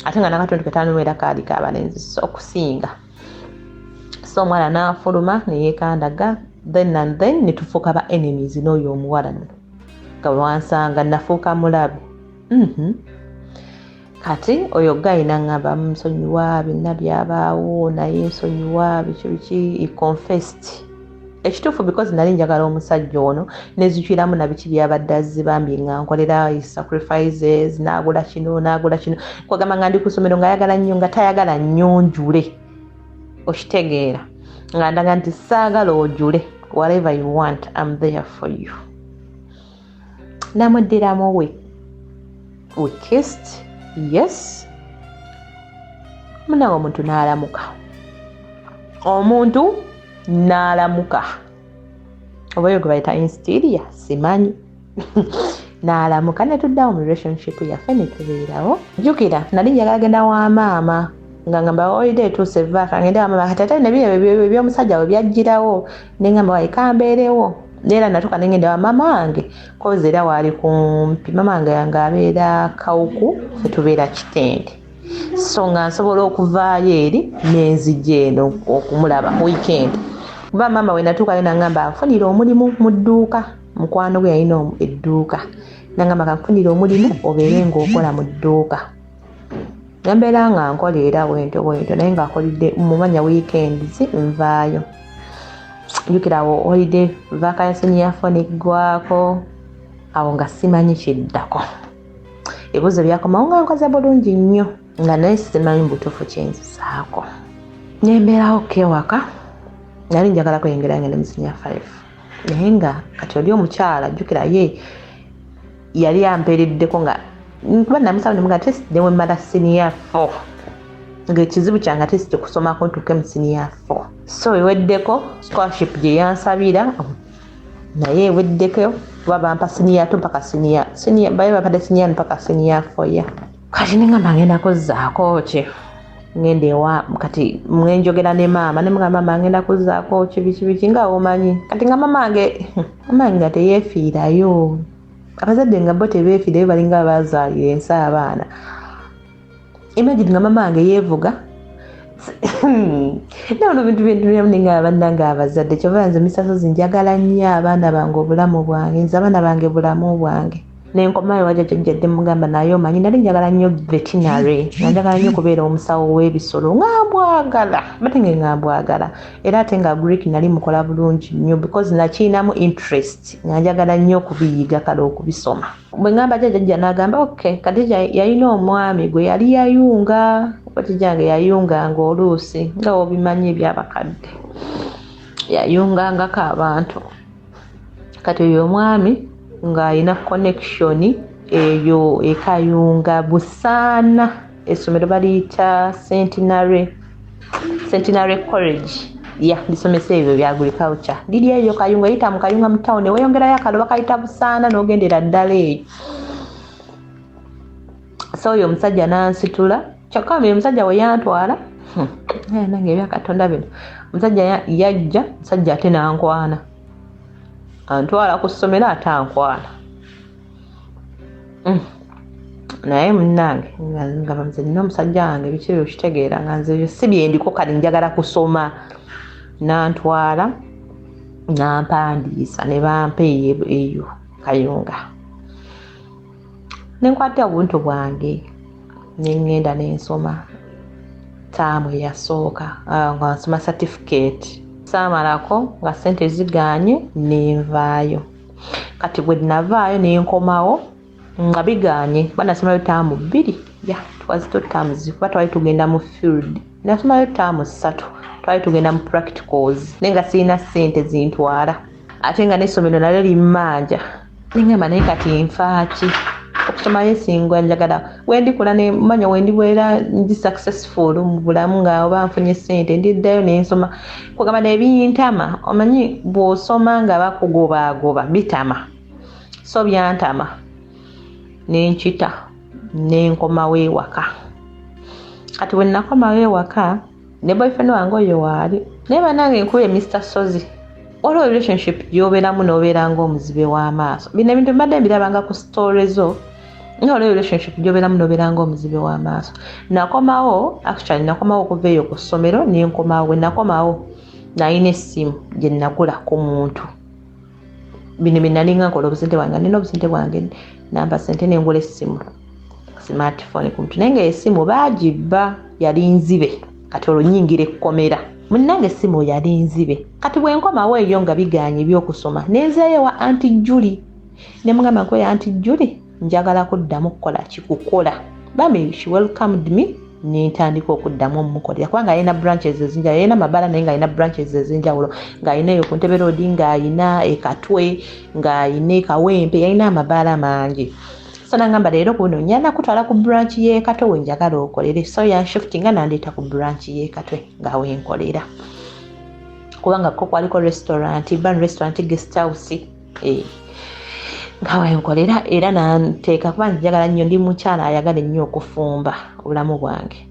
ate nga nakatundu ketanuwera kaali kabalenzi, so okusinga. So omwana n'afuluma neyekandaga, then and then netufuuka ba enemies n'oyo omuwala nno, nga bwewansanga nafuuka mulabe. Kati oyo guy naŋŋamba, "Nsonyiwa byonna byabaawo, naye nsonyiwa," biki biki. He confessed ekituufu, because nali njagala omusajja ono, nezikiramu nabiki byabadde azibambye nga nkolera sacrifices, n'agula kino n'agula kino, kwagamba nga ndi ku ssomero, ng'ayagala nnyo, nga tayagala nnyo njule, okitegeera, nga ndaga nti saagala ojule, whatever you want, I'm there for you. Namuddiramu, we kissed, yes. Munawe omuntu n'alamuka, omuntu n'alamuka, oba oyo gwe bayita hysteria simanyi, n'alamuka, ne tuddawo mu relationship yaffe ne tubeerawo. Jjukira nali njagala genda wa maama, nga ngamba holiday etuuse vaaka ngende wa maama. Kati ate nebyo ebyomusajja we byajjirawo, neŋŋamba wayi kambeerewo. Neera natuuka nengenda wa maama wange, kozi era waali kumpi. Maama wange yange abeera Kawuku, fe tubeera Kitende, so nga nsobola okuvaayo eri nenzija eno okumulaba weekend. Kuba maama we natuukayo nangamba nfunire omulimu mu dduuka, mukwano gwe yalina edduuka, nangamba kanfunire omulimu obeere ng'okola mu dduuka. Nembeera nga nkola era bwentyo bwentyo, naye nga holiday mumanya weekends nvaayo. Jjukirawo holiday vacation ya four neggwako, awo nga simanyi kiddako. Ebibuuzo byakomawo nga nkoze bulungi nnyo, nga naye simanyi butuufu kyenzisaako. Nembeerawo kewaka, nali njagala kweyongera ngende mu senior 5, naye nga kati oli omukyala, jjukira ye yali ampeereddeko, nga kuba namusaba nemuga test newemmala senior 4, ng'ekizibu kyange ate si kusomako ntuuke mu senior 4. So eweddeko scholarship gye yansabira, naye eweddeko kuba bampa senior 2 mpaka senior baye bampadde senior mpaka senior 4 ya. Kati nengamba ngenda kuzzaako ki, ngenda ewa. Kati mwenjogera ne maama, nemugamba, "Maama, ngenda kuzzaako ki, biki biki?" Nga omanyi kati nga mama wange nga teyeefiirayo. Abazadde nga bo tebeefiirayo, balinga bazaalira ensi abaana. Imagine nga mama wange yeevuga naono bintu bintu, bannange abazadde. Kyova nze misasozi njagala nnyo abaana bange, obulamu bwange, nze abaana bange bulamu bwange. Nenkomayo wajja jjajjadde mugamba, naye omanyi nali njagala nnyo veterinary, nga njagala nnyo okubeera omusawo w'ebisolo, nga mbwagala batenge, nga mbwagala era ate nga Greek nali mukola bulungi nnyo because nakiinamu interest, nga njagala nnyo okubiyiga, kale okubisoma. Bwe ngamba jjajja n'agamba ok. Kati yalina omwami gwe yali yayunga, oba jjajjange yayunganga oluusi, nga wobimanyi ebyabakadde, yayungangako abantu. Kati oyo omwami ng'alina connection eyo ekayunga Busaana, essomero baliyita Centenary College, ya lisomesa ebyo bya agriculture, liri eyo Kayunga. Yita mu Kayunga mu town, weyongerayo akalo bakayita Busaana, n'ogendera ddala eyo. So oyo omusajja n'ansitula, kyokka oyo omusajja we yantwala, nange ebyakatonda bino, omusajja yajja, omusajja ate n'ankwana, antwala ku ssomero ate ankwana. Naye munnange nga nze nina omusajja wange, biki ebyo kitegeera nga nze ebyo si byendiko, kali njagala kusoma. Nantwala nampandiisa ne bampa eyo Kayunga, nenkwata obuntu bwange neŋŋenda nensoma taamu eyasooka, nga nsoma certificate. Saamalako nga sente ziganye, nenvaayo. Kati bwe navaayo nenkomawo nga biganye, banasomayo taamu 2, ya twazito terms, kuba twali tugenda mu field. Nasomayo taamu 3, twali tugenda mu practicals, naye nga sirina ssente zintwala, ate nga n'essomero nalyo limmanja. Nengamba, naye kati nfaaki okusomayo? Esingwa njagala wendikula nemanya wendibeera ndi successful mu bulamu, nga oba nfunye sente, ndiddayo nensoma. Kugamba nebintama, omanyi bw'osoma nga bakugobaagoba bitama, so byantama, nenkita nenkomawo ewaka. Kati bwe nakomawo ewaka ne boyfriend wange oyo waali, naye banange nkubye Mr Sozi, waliwo relationship gyobeeramu n'obeera ng'omuzibe w'amaaso. Bino ebintu mbadde mbirabanga ku story zo, nga waliwo relationship gyobeeramu n'obeera ng'omuzibe w'amaaso. Nakomawo, actually nakomawo okuva eyo ku ssomero, nenkomawo. Bwe nakomawo nalina essimu gye nagula ku muntu. Bino bye nalinga nkola obusente bwange, nina obusente bwange, namba sente nengula essimu smartphone ku muntu, naye nga essimu baagibba, yali nzibe. Kati olwo nyingira ekkomera, munnange, essimu yali nzibe. Kati bwe nkomawo eyo nga biganye ebyokusoma, nenzirayo wa Auntie Julie, ne mugamba nkoya, "Auntie Julie, njagala kuddamu kukola kikukola." Bambi, she welcomed me, nentandika okuddamu omukolera, kubanga alina branches ezinjawulo, alina mabala, naye ng'alina branches ezinjawulo, ng'alina eyo ku Ntebe Road, ng'alina ekatwe, ng'alina ekawempe, yalina amabaala mangi. So nangamba, "Leero kuno nyana kutwala ku branch y'ekatwe we njagala okolere." So yanshiftinga nandeeta ku branch y'ekatwe nga wenkolera, kubanga ko kwaliko restaurant, ban restaurant, guest house, nga wenkolera. Era nanteeka, kuba njagala nnyo, ndi mukyala ayagala ennyo okufumba obulamu bwange.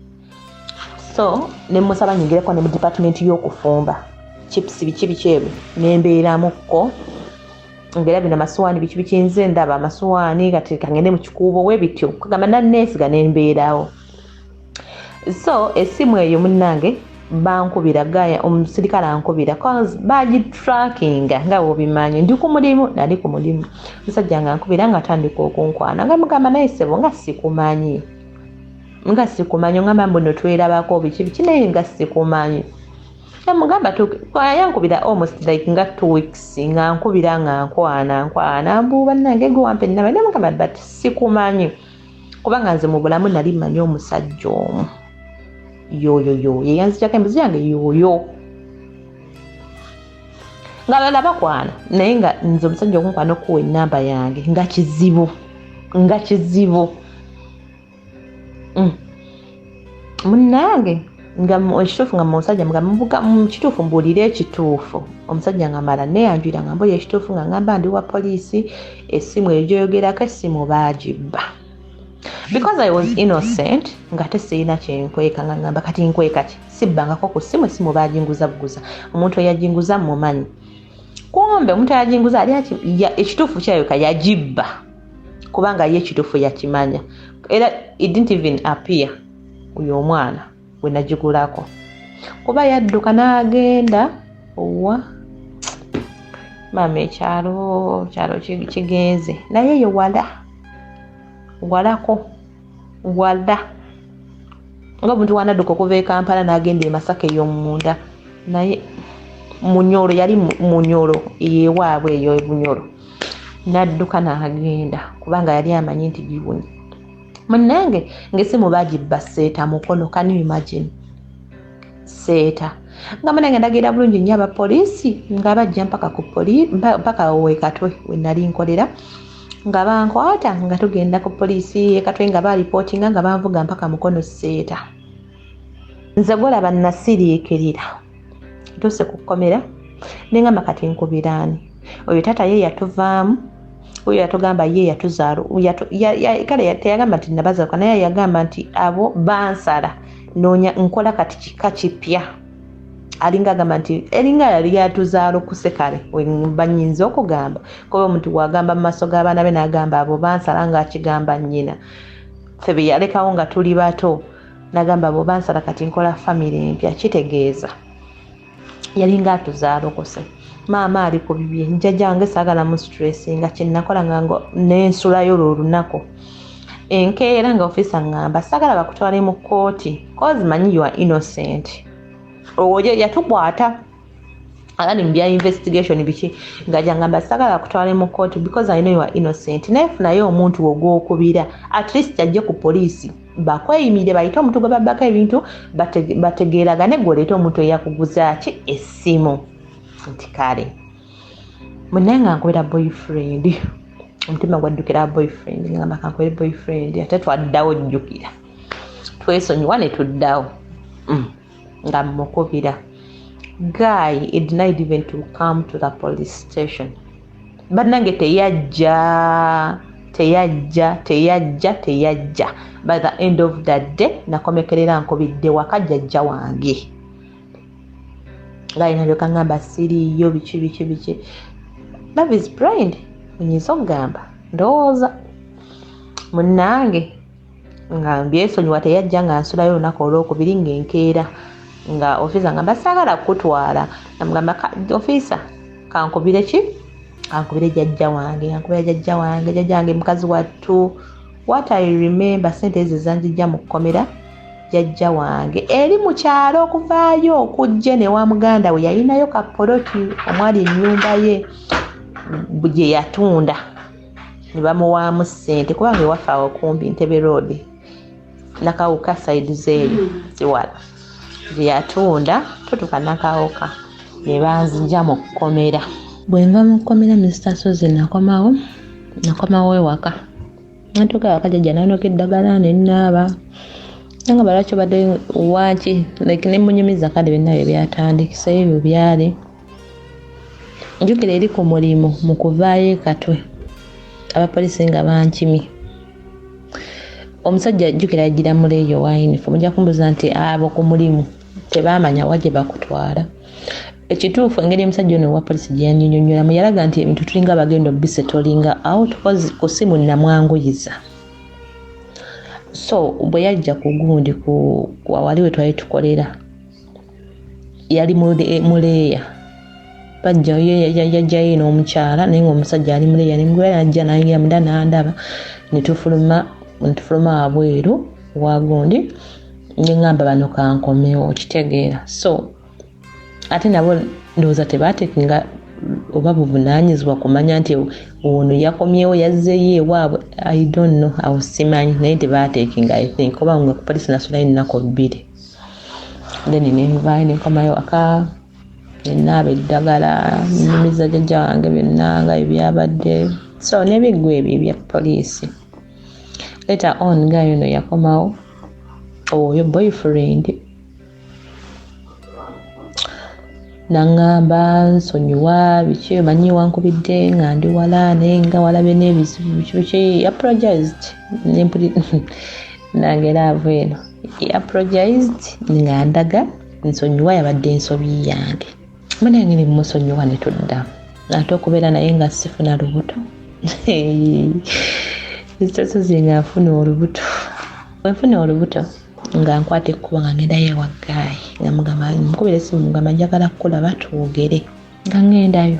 So nemusaba nyingireko ne mu department y'okufumba chips, biki biki ebyo, nembeeramukko ngaera bino amasuwaani, biki biki, nze ndaba amasuwaani, kati kangende mu kikuubo we bityo, kagamba naneesiga nembeerawo. So essimu eyo munnange Bankubira, guy omusirikale ankubira, cause bagitrackinga nga bwobimanyi, ndi ku mulimu, nali ku mulimu. Omusajja nga nkubira nga atandika okunkwana, nga mugamba, "Naye ssebo, nga sikumanyi, nga sikumanyi, ongamba mbu no twerabako biki biki, naye nga sikumanyi." Mugamba, yankubira almost like nga 2 weeks, nga nkubira, nga nkwana nkwana, mbu, "Bannange, gwe wampa ennamba." Nemugamba, "But sikumanyi," kubanga nze mu bulamu nali mmanyi omusajja omu, yoyo yoyo yeyanzijako embuzi yange, yoyo nga balala bakwana, naye nga nze omusajja okunkwana okuwa ennamba yange nga kizibu, nga kizibu. Munnange, nga ekituufu, nga musajja mu kituufu, mbuulire ekituufu, omusajja nga mala neyanjulira, nga mbuulira ekituufu, nga ngamba ndi wa poliisi, essimu eyo gyoyogerako, essimu baagibba. Because I was innocent, nga te sirina kyenkweka, nga ngamba, "Kati nkweka ki? Sibbangako ku ssimu, essimu baginguza buguza, omuntu eyaginguza mumanyi." Kumbe omuntu eyaginguza ali ekituufu kyayoka yagibba, kubanga ye ekituufu yakimanya, era it didn't even appear oyo omwana we nagigulako, kuba yadduka n'agenda owa maama. Ekyalo kyalo kigenze, naye eyo wala walako wala, nga omuntu wanadduka okuva e Kampala n'agenda e Masaka ey'omunda, naye Munyoro, yali Munyoro ewaabwe eyo e Bunyoro, n'adduka n'agenda kubanga yali amanyi nti giwunye. Munnange, ng'essimu bagibba Seeta, Mukono. Can you imagine Seeta? Nga munange ndagira bulungi nnyo abapoliisi nga bajja mpaka ku mpaka wekatwe we nali nkolera, nga bankwata, nga tugenda ku poliisi ekatwe, nga balipootinga, nga banvuga mpaka Mukono Seeta. Nze gwolaba nasiriikirira, ntuuse ku kkomera, nengamba, "Kati nkubiraani?" Oyo taata ye yatuvaamu, oyo yatugamba ye yatuzaala, kale teyagamba nti nabazaluka, naye yagamba nti abo bansala, noonya nkola kati kika kipya. Alinga agamba nti eringa yali yatuzaala okusekale, banyinza okugamba, kuba omuntu wagamba mu maaso g'abaana be n'agamba abo bansala, ng'akigamba nnyina ffe be yalekawo nga tuli bato, nagamba abo bansala, kati nkola famire empya, kitegeeza yalinga atuzaalokose. Maama ali ku bibye, njajja wange saagala mu stress, nga kyenakola nga nensulayo olwo olunaku. Enkeera nga ofiisa ŋŋamba, "Saagala bakutwale mu kkooti, cause manyi you are innocent." Oyo yatukwata ali mu bya investigation biki, nga jangamba, "Saagala bakutwale mu kkooti because I know you are innocent, naye funayo omuntu ogwokubira, at least ajje ku poliisi bakweyimirire, bayite omuntu gwe babbako ebintu, bategeeragane, gwe oleete omuntu eyakuguza ki essimu." Nti kale munaye, nga nkubira boyfriend, omutima gwaddukira boyfriend, ngamba kankubire boyfriend, ate twaddawo, jjukira twesonyiwa ne tuddawo. Nga mukubira, guy he denied even to come to the police station. Bannange, teyajja, teyajja, teyajja, teyajja. By the end of the day nakomekerera nkubidde waka jjajja wange, nga nalyoka ngamba siriiyo, biki biki biki. Love is blind, onyinza okugamba, ndowooza munnange nga mbyesonyiwa, teyajja, nga nsulayo olunaku olwokubiri, ng'enkeera nga ofiisa ngamba, "Saagala kukutwala." Namugamba, "Ofiisa, kankubire ki? Kankubire jjajja wange." Kankubira jjajja wange, jjajja wange mukazi wattu. What I remember, sente ezo zanjijja mu kkomera, jjajja wange eri mu kyalo okuvaayo okujja ne wa muganda we, yalinayo kapoloti omwali ennyumba ye gye yatunda ne bamuwaamu ssente, kubanga ewaffe awo kumpi Ntebe Road, Nakawuka side zeeyo ziwala, gye yatunda tutuka Nakawuka, ne banzija mu kkomera. Bwe nva mu kkomera, Mr Sozi, nakomawo ewaka. Natuuka ewaka, jjajja nanoka eddagala nenaaba, nanga balwaki obadde waki, like nemunyumiza kale byonna bye byatandikisa ebyo byali. Njukira eri ku mulimu, mu kuvaayo ekatwe, abapoliisi nga bankimye. Omusajja, jjukira yagira muleeyo wa uniform. Ojja kumbuuza nti abo ku mulimu tebaamanya wa gye bakutwala. Ekituufu, engeri omusajja ono owa polisi gye yannyonnyolamu, yalaga nti ebintu tulinga bagenda obisettlinga out, ku simu namwanguyiza. So bwe yajja ku gundi, ku awali we twali tukolera. Yali muleeya, bajja yajjayo n'omukyala, naye ng'omusajja ali muleeya. Nemugula najja nayingira munda nandaba, netufuluma wabweru wagundi, neŋŋamba bano kankomewo, okitegeera. So ate nabo ndowooza tebatekinga oba buvunaanyizibwa kumanya nti ono yakomyewo yazzeeyo ewaabwe. I don't know, awo simanyi, naye tebatekinga. I think oba nga ku polisi nasulayo ennaku 2, then nenvaayo nenkomayo waka, nenaaba eddagala, nenyumiza jjajja wange byonna nga ebyabadde. So nebiggwa ebyo ebya poliisi. Later on guy ono yakomawo, oyo boyfriend, naŋŋamba nsonyiwa biki, omanyi wankubidde nga ndi wala, naye nga walabye n'ebizibu biki biki. Apologized nange laavu eno, apologized nga ndaga nsonyiwa, yabadde ensobi yange. Munange ne musonyiwa ne tudda ate okubeera naye nga sifuna lubuto. Sozi nga nfuna olubuto, bwe nfuna olubuto nga nkwata ekkubo nga ngendayo ewa guy, nga mugamba, mukubira essimu mugamba njagala kukulaba twogere. Nga ngendayo,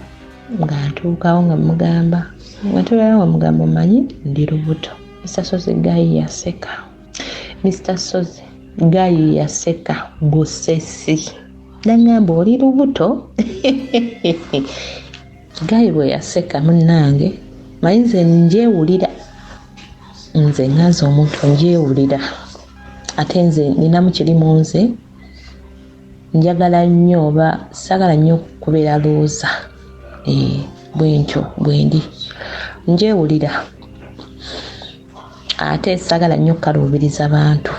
nga ntuukawo, nga mugamba, nga tubeera, nga mugamba omanyi ndi lubuto. Mr Sozi guy yaseka, Mr Sozi guy yaseka busesi, nangamba oli lubuto. Guy bwe yaseka, munnange manyi nze njewulira, nze nganze omuntu njewulira, ate nze ninamu kiri mu nze, njagala nnyo oba saagala nnyo kubeera looza, bwentyo bwendi, njewulira, ate saagala nnyo kukaluubiriza bantu.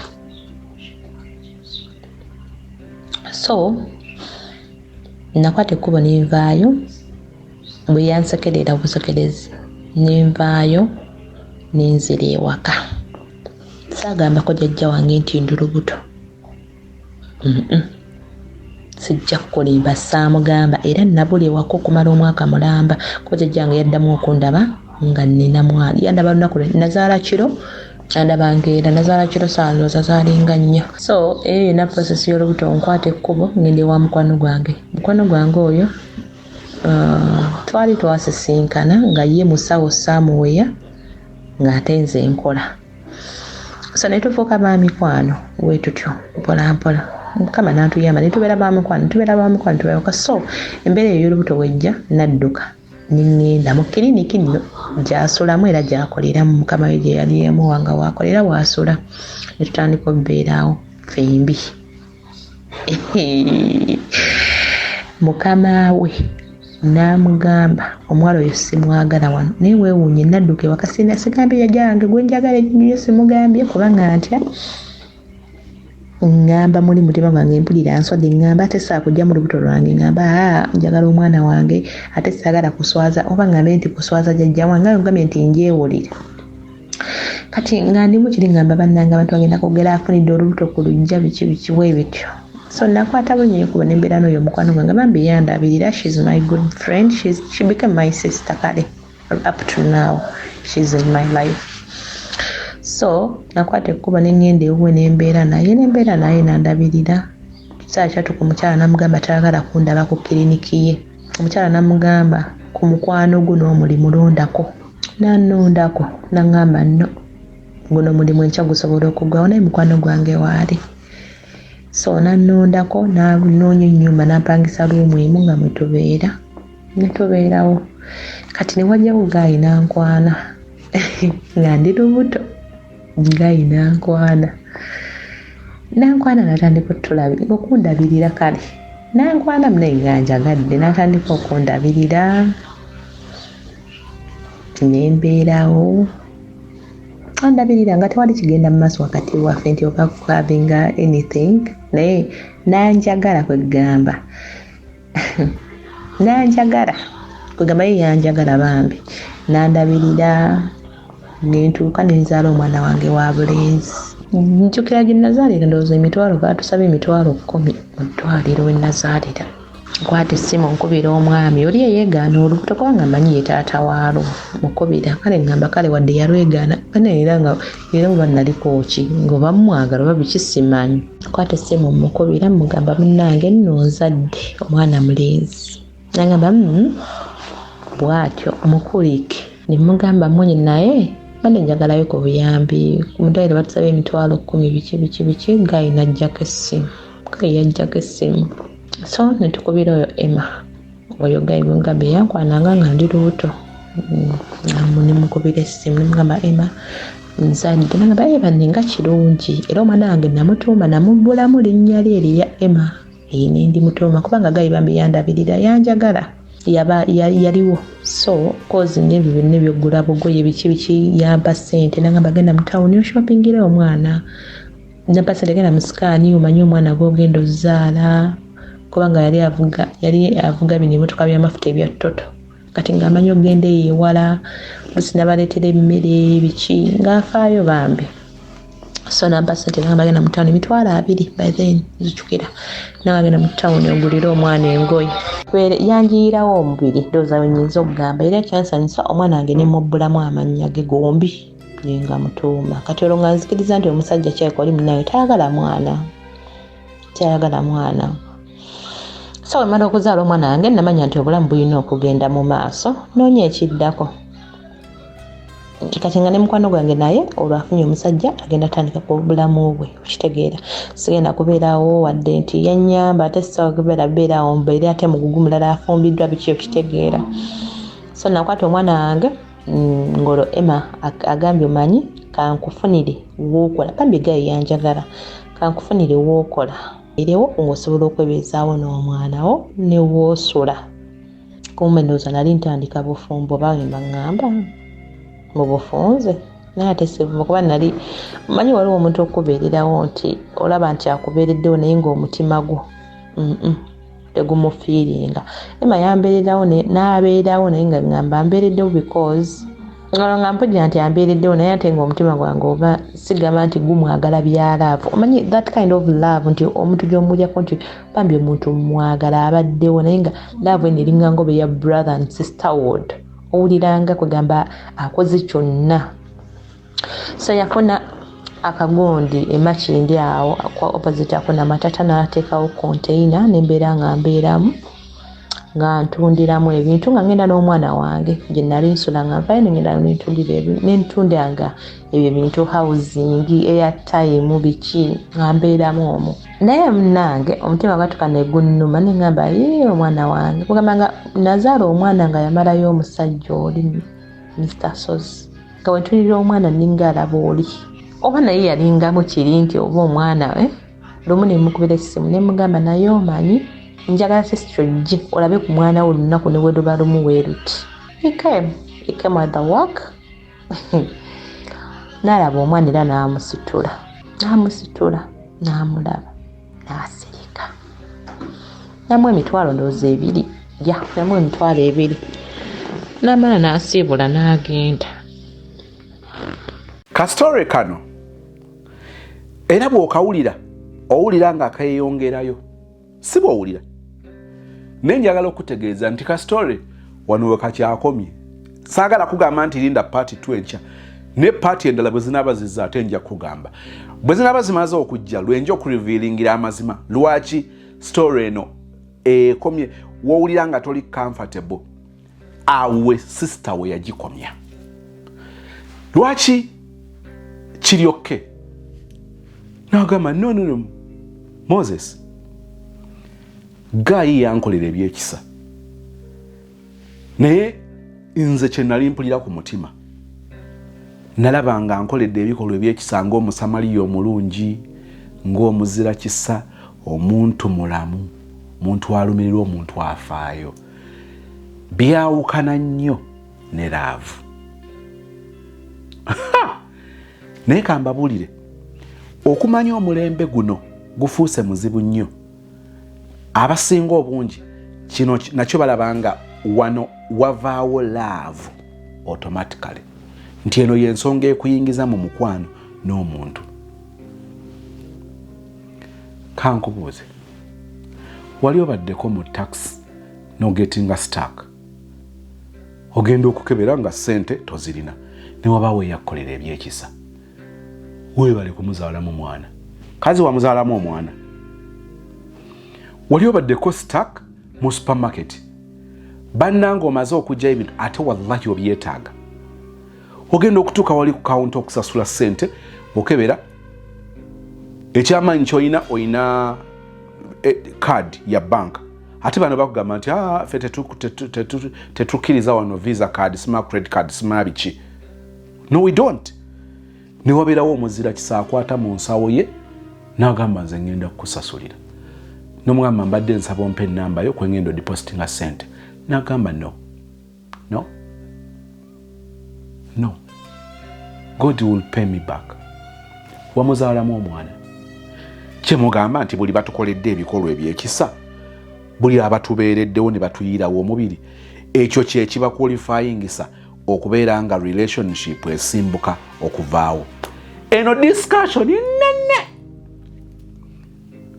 So nakwata ekkubo nenvaayo, bwe yansekerera obusekerezi nenvaayo nenzira ewaka. Saagambako jjajja wange nti ndi lubuto, sijja kukulimba, saamugamba. Era nabula ewaka okumala omwaka mulamba, kuba jjajja wange yaddamu okundaba nga nnina mwana. Yandaba lunaku lwe nazaala kiro, andaba ngeera nazaala kiro, saalooza zaalinga 4. So eyo yonna process y'olubuto, nkwata ekkubo ngenda ewa mukwano gwange. Mukwano gwange oyo twali twasisinkana nga ye musawo saamuweya, ng'ate nze nkola. So ne tufuuka ba mikwano bwe tutyo mpola mpola, Mukama n'atuyamba ne tubeera ba mikwano, tubeera ba mikwano, tubeera. So embeera eyo y'olubuto bw'ejja, nadduka ne ŋŋenda mu kiriniki nno gy'asulamu era gy'akoleramu, mukama we gye yali yamuwa nga w'akolera w'asula, ne tutandika okubeerawo ffembi. Mukama we n'amugamba omuwala oyo simwagala wano, naye weewuunye nadduka ewaka, sigambye jjajja wange gwe njagala ennyo, simugambye kubanga ntya, ŋŋamba muli mutima gwange mpulira nswadde, ŋŋamba ate saakujja mu lubuto lwange, ŋŋamba njagala omwana wange, ate saagala kuswaza, oba ŋŋambe nti kuswaza jjajja wange, ngambye nti njewulira. Kati nga ndimu kiri ŋŋamba bannange abantu bagenda kwogera afunidde olubuto ku luggya biki biki bwe bityo. So nakwata bunyi kuba nembeera n'oyo mukwano gwange, bambi yandabirira, she's my good friend, she became my sister, kale up to now she's in my life. So nakwata ekkubo ne ŋŋenda ewuwe nembeera naye, nandabirira. Kiseera kyatuuka omukyala n'amugamba tayagala kundaba ku kiriniki ye. Omukyala n'amugamba ku mukwano gwo n'omulimu londako, n'annondako n'aŋŋamba nno guno omulimu enkya gusobola okuggwawo, naye mukwano gwange waali. So n'annondako n'anoonya ennyumba n'ampangisa luumu emu nga mwe tubeera, ne tubeerawo. Kati ne wajjawo guy n'ankwana nga ndi lubuto, guy n'ankwana n'atandika okundabirira, kale n'ankwana munaye nga njagadde, n'atandika okundabirira nembeerawo, andabirira nga tewali kigenda mu maaso wakati waffe nti oba having anything, naye nanjagala kwegamba nanjagala kwegamba ye yanjagala bambi, nandabirira nentuuka nenzaala omwana wange wa bulenzi. Njjukira gye nazaalira ndowooza emitwalo, baatusaba emitwalo 10 mu ddwaliro we nazaalira. Nkwata essimu nkubira omwami oli eyeegaana olubuto, kubanga mmanyi ye taata waalwo. Mukubira, kale ŋŋamba kale wadde yalwegaana bane, era nga era oba naliko ki ng'oba mmwagala oba biki simanyi. Nkwata essimu mukubira, mugamba munnange nno nzadde omwana mulenzi. Nagamba bw'atyo mukulike. Ne mugamba munyi naye bane njagalayo ku buyambi, ku mutwaliro batusaba 100,000 biki biki biki. Gayi n'aggyako essimu, gayi yaggyako essimu. So ne tukubira oyo Emma, oyo gayi gwe yankwananga nga ndi lubuto. Ne mukubira essimu ne mugamba Emma nzadde. Nagamba ee banne nga kirungi, era omwana wange namutuuma namubbulamu linnya lye erya Emma. Ne ndimutuuma kubanga gayi bambi yandabirira, yanjagala, yaliwo. So cause n'ebyo byonna ebyoggula bugoye biki biki, yampa ssente nagamba genda mu tawuni oshoppingire omwana. Nampa ssente genda mu scan omanye omwana gw'ogenda ozzaala, kubanga yali avuga bino ebimotoka by'amafuta ebya Toto. Kati ng'amanyi ogenda eyo ewala, oluusi n'abaleetera emmere biki, ng'afaayo bambi. So nampa ssente nagamba genda mu tawuni 20,000 by then nzijukira. Nagamba genda mu tawuni ogulire omwana engoye. Yanjiyirawo omubiri, ndowooza bwe nnyinza okugamba, era kyansanyusa omwana wange ne mubbulamu amannya ge gombi ne nga mutuuma. Kati olwo nga nzikiriza nti omusajja kyayika oli munnaye tayagala mwana, tayagala mwana. So bwe mmala okuzaala omwana wange namanya nti obulamu bulina okugenda mu maaso, noonya ekiddako. Kati nga ne mukwano gwange naye olwo afunye omusajja agenda atandika ku bulamu bwe, okitegeera. Sigenda kubeerawo wadde nti yannyamba, ate sisobola kubeera beeraawo mbeere ate mugugu mulala afumbiddwa biki, okitegeera. So nakwata omwana wange ng'olwo Emma agambye omanyi kankufunire w'okola, bambi gayi yanjagala, kankufunire w'okola erewo ng'osobola okwebeezaawo n'omwana wo ne w'osula. Kumbe ndowooza nali ntandika bufumbo, bange baŋŋamba mu bufunze, naye ate sivuma kuba nali manyi waliwo omuntu okubeererawo nti olaba nti akubeereddewo naye ng'omutima gwo tegumufiiringa. Emma yambeererawo n'abeerawo naye nga ŋŋamba ambeereddewo because nga mpulira nti ambeereddewo, naye ate ng'omutima gwange oba sigamba nti gumwagala bya love. Omanyi that kind of love nti omuntu gy'omulyako nti bambi omuntu mwagala abaddewo, naye nga love eno eringa ngobe ya brother and sisterhood, owuliranga kwegamba akoze kyonna. So yafuna akagundi emakindi awo kwa opposite akuna matata, n'ateekawo container nembeera nga mbeeramu nga ntundiramu ebintu, nga ngenda n'omwana wange gye nali nsula, nga nvayo nengenda nentundanga ebyo ebintu, housing, airtime biki, nga mbeeramu omwo. Naye munnange omutima gwatuuka ne gunnuma ne ŋŋamba yee omwana wange, kugamba nga nazaala omwana nga yamalayo omusajja oli Mr Sozi, nga bwe ntunulira omwana nninga alaba oli, oba naye yalingamu kiri nti oba omwana. Lumu ne mukubira essimu ne mugamba naye omanyi njagala sister ojje olabe ku mwana wo olunaku ne bwe luba lumu bwe luti. He came at the work, n'alaba omwana era n'amusitula, n'amulaba n'asirika. Namuwa 20,000 ndowooza ya namuwa 20,000, n'amala n'asiibula n'agenda. Kasitore kano era bw'okawulira owulira nga keeyongerayo, si bw'owulira, naye njagala okutegeeza nti kasitore wano we kakyakomye. Saagala kugamba nti linda part 2 enkya, ne part endala bwe zinaaba zizza ate nja kugamba bwe zinaaba zimaze okujja lwenja okurevealingira amazima lwaki story eno ekomye wowulira nga toli comfortable. Awe sister we yagikomya lwaki kiryokke nagamba no, no, no. Moses guy yankolera ebyekisa, naye nze kye nali mpulira ku mutima nalaba nga nkoledde ebikolwa ebyekisa ng'omusamaliya omulungi, ng'omuzira kisa, omuntu mulamu, omuntu alumirirwa, omuntu afaayo. Byawukana nnyo ne love. Naye kambabuulire, okumanya omulembe guno gufuuse muzibu nnyo. Abasinga obungi kino nakyo balaba nga wano wavaawo love automatically, nti eno y'ensonga ekuyingiza mu mukwano n'omuntu. Kankubuuze, Wali obaddeko mu taxi nogetinga stuck, ogenda okukebera nga ssente tozirina, newabaawo eyakkolera ebyekisa, weebale kumuzaalamu mwana, kazi wamuzaalamu omwana. Wali obaddeko stuck mu supermarket, bannanga omaze okugyayo ebintu ate wallahi obyetaaga, ogenda okutuuka wali ku kawunta okusasula ssente, okebera ekyamaanyi kyolina, olina card ya banka, ate bano bakugamba nti ah, ffe tetukkiriza wano visa card, sima credit card, sima biki. No, we don't. Newabeerawo omuzira kisa akwata mu nsawo ye n'agamba, nze ngenda kukusasulira. Nomugamba, mbadde nsaba ompa enamba yo kwengenda odepositinga sente. N'agamba, no, no, no, God will pay me back. Wamuzaalamu omwana. Kyemugamba nti buli batukoledde ebikolwa ebyekisa, buli abatubeereddewo ne batuyirawo omubiri, ekyo kyekiba qualifyingisa okubeera nga relationship esimbuka okuvaawo? Eno discussion nene,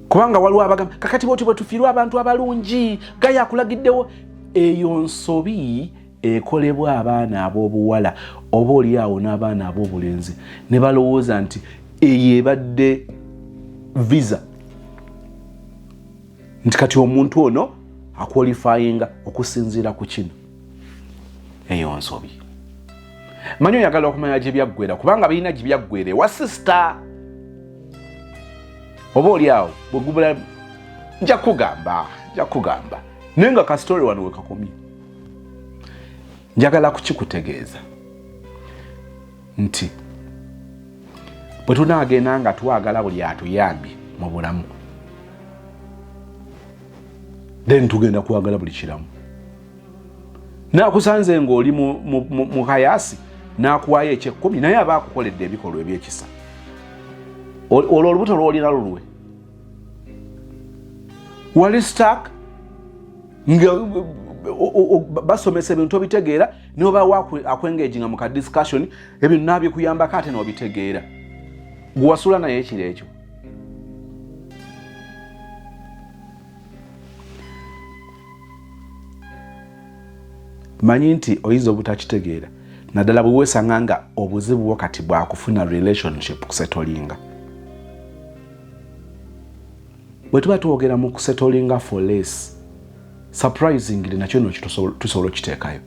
kubanga waliwo abagamba kakati bwoti bwe tufiirwa abantu abalungi gaye akulagiddewo. Eyo nsobi ekolebwa abaana ab'obuwala oba oli awo n'abaana ab'obulenzi, ne balowooza nti eyo ebadde visa, nti kati omuntu ono aqualifyinga okusinziira ku kino. Eyo nsobi. Manyi oyagala okumanya gye byaggwera, kubanga birina gye byaggwera ewa sister oba oli awo bwegubula. Nja kugamba, nja kugamba, naye nga kasitole wano wekakomye. Njagala kukikutegeeza nti bwe tunaagenda nga twagala buli atuyambye mu bulamu, then tugenda kwagala buli kiramu. Nakusanze ng'oli mu kayaasi n'akuwaayo ekyekkumi, naye aba akukoledde ebikolwa ebyekisa. Olwo olubuto lwolina lulwe. Wali stuck nga basomesa ebintu obitegeera, nobawo akwengaginga mu ka discussion, ebintu nabikuyambako ate nobitegeera. Gwewasula naye ekiro ekyo, manyi nti oyinza obutakitegeera, naddala bwe weesanga nga obuzibu bwo kati bwakufuna relationship kusettlinga. Bwe tuba twogera mu kusettlinga for less, surprisingly nakyo no tusobola okiteekayo.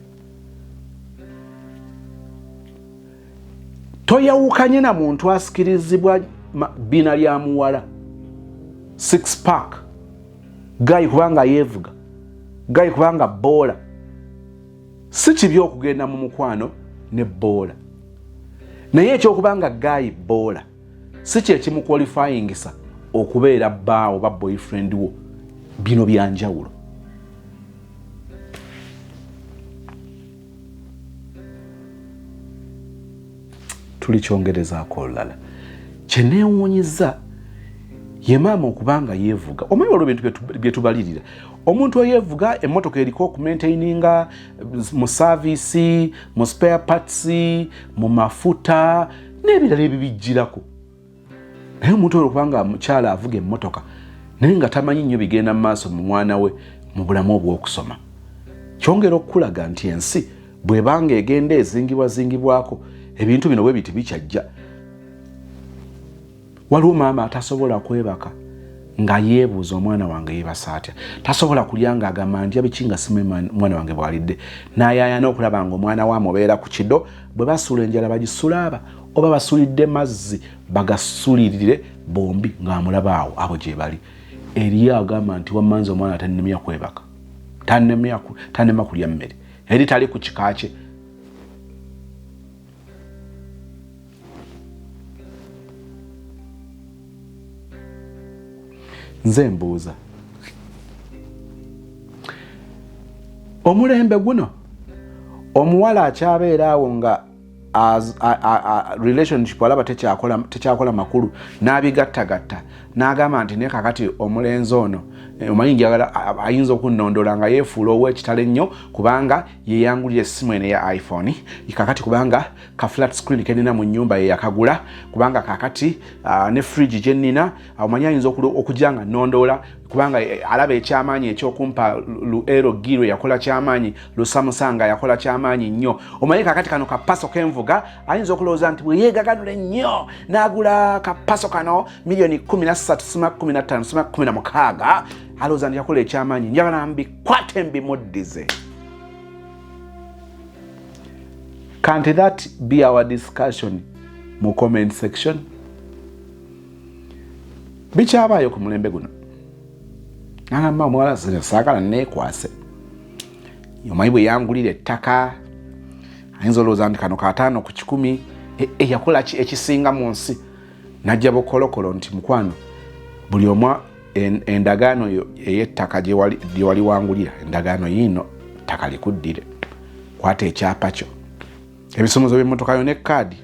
Toyawukanye na muntu asikirizibwa bina lya muwala, six pack guy kubanga yeevuga, guy kubanga boola. Si kibi okugenda mu mukwano ne boola, naye ekyokubanga guy boola si kyekimuqualifyingisa okubeera bbaawo oba boyfriend wo. Bino byanjawulo. Tulikyongerezaako olulala. Kyeneewuunyiza ye maama okubanga yeevuga. Omanyi waliwo ebintu byetubalirira omuntu eyeevuga emmotoka eriko okumaintaininga mu service, mu spare parts, mu mafuta n'ebirala ebibijjirako, naye omuntu oyo okubanga mukyala avuga emmotoka naye nga tamanyi nnyo bigenda mu maaso mu mwana we mu bulamu obw'okusoma, kyongera okukulaga nti ensi bw'ebanga egenda ezingibwazingibwako ebintu bino bwe biti bikyajja. Waliwo maama atasobola kwebaka nga yeebuuza, omwana wange yeebasa atya? Tasobola kulya nga agamba, ndya biki nga simanyi mwana wange bw'alidde? N'ayaayana okulaba nga omwana we amubeera ku kido. Bwe basula enjala bagisula aba oba basulidde mazzi bagasulirire bombi ng'amulaba awo. Abo gye bali. Eriyo agamba nti wammanzi omwana tannemya kwebaka, tanema kulya mmere, eri tali ku kika kye. Nze mbuuza, omulembe guno omuwala akyabeera awo nga relationship alaba tekyakola makulu, n'abigattagatta? N'agamba nti naye kakati omulenzi ono omanyi njagala ayinza okunnondola nga yeefuula ow'ekitalo ennyo kubanga yeyangulira essimu eno eya iPhone, kakati kubanga ka flat screen kenina mu nnyumba ye yakagula, kubanga kakati ne fridge gye nnina, omanyi ayinza okujja nga nnondoola kubanga alaba ekyamaanyi ekyokumpa lu LG lwe yakola kyamaanyi, lu Samsung yakola kyamaanyi nnyo, omanyi kakati kano kapaso kenvuga ayinza okulowooza nti bwe yeegaganula ennyo n'agula kapaso kano miliyoni 13 sima 15 sima 16, alowooza nti yakola ekyamaanyi, njagala mbikwate mbimuddize. Can't that be our discussion mu comment section? Bikyabaayo ku mulembe guno. Nagamba omuwala saagala neekwase, omanyi bwe yangulira ettaka ayinza olowooza nti kano 50 ku 100 yakola ki ekisinga mu nsi. Najja bukolokolo nti mukwano buli omu endagaano ey'ettaka gye wali wangulira, endagaano yiino, ttaka likuddire, kwata ekyapa kyo, ebisumuzo by'emmotoka yo ne kaadi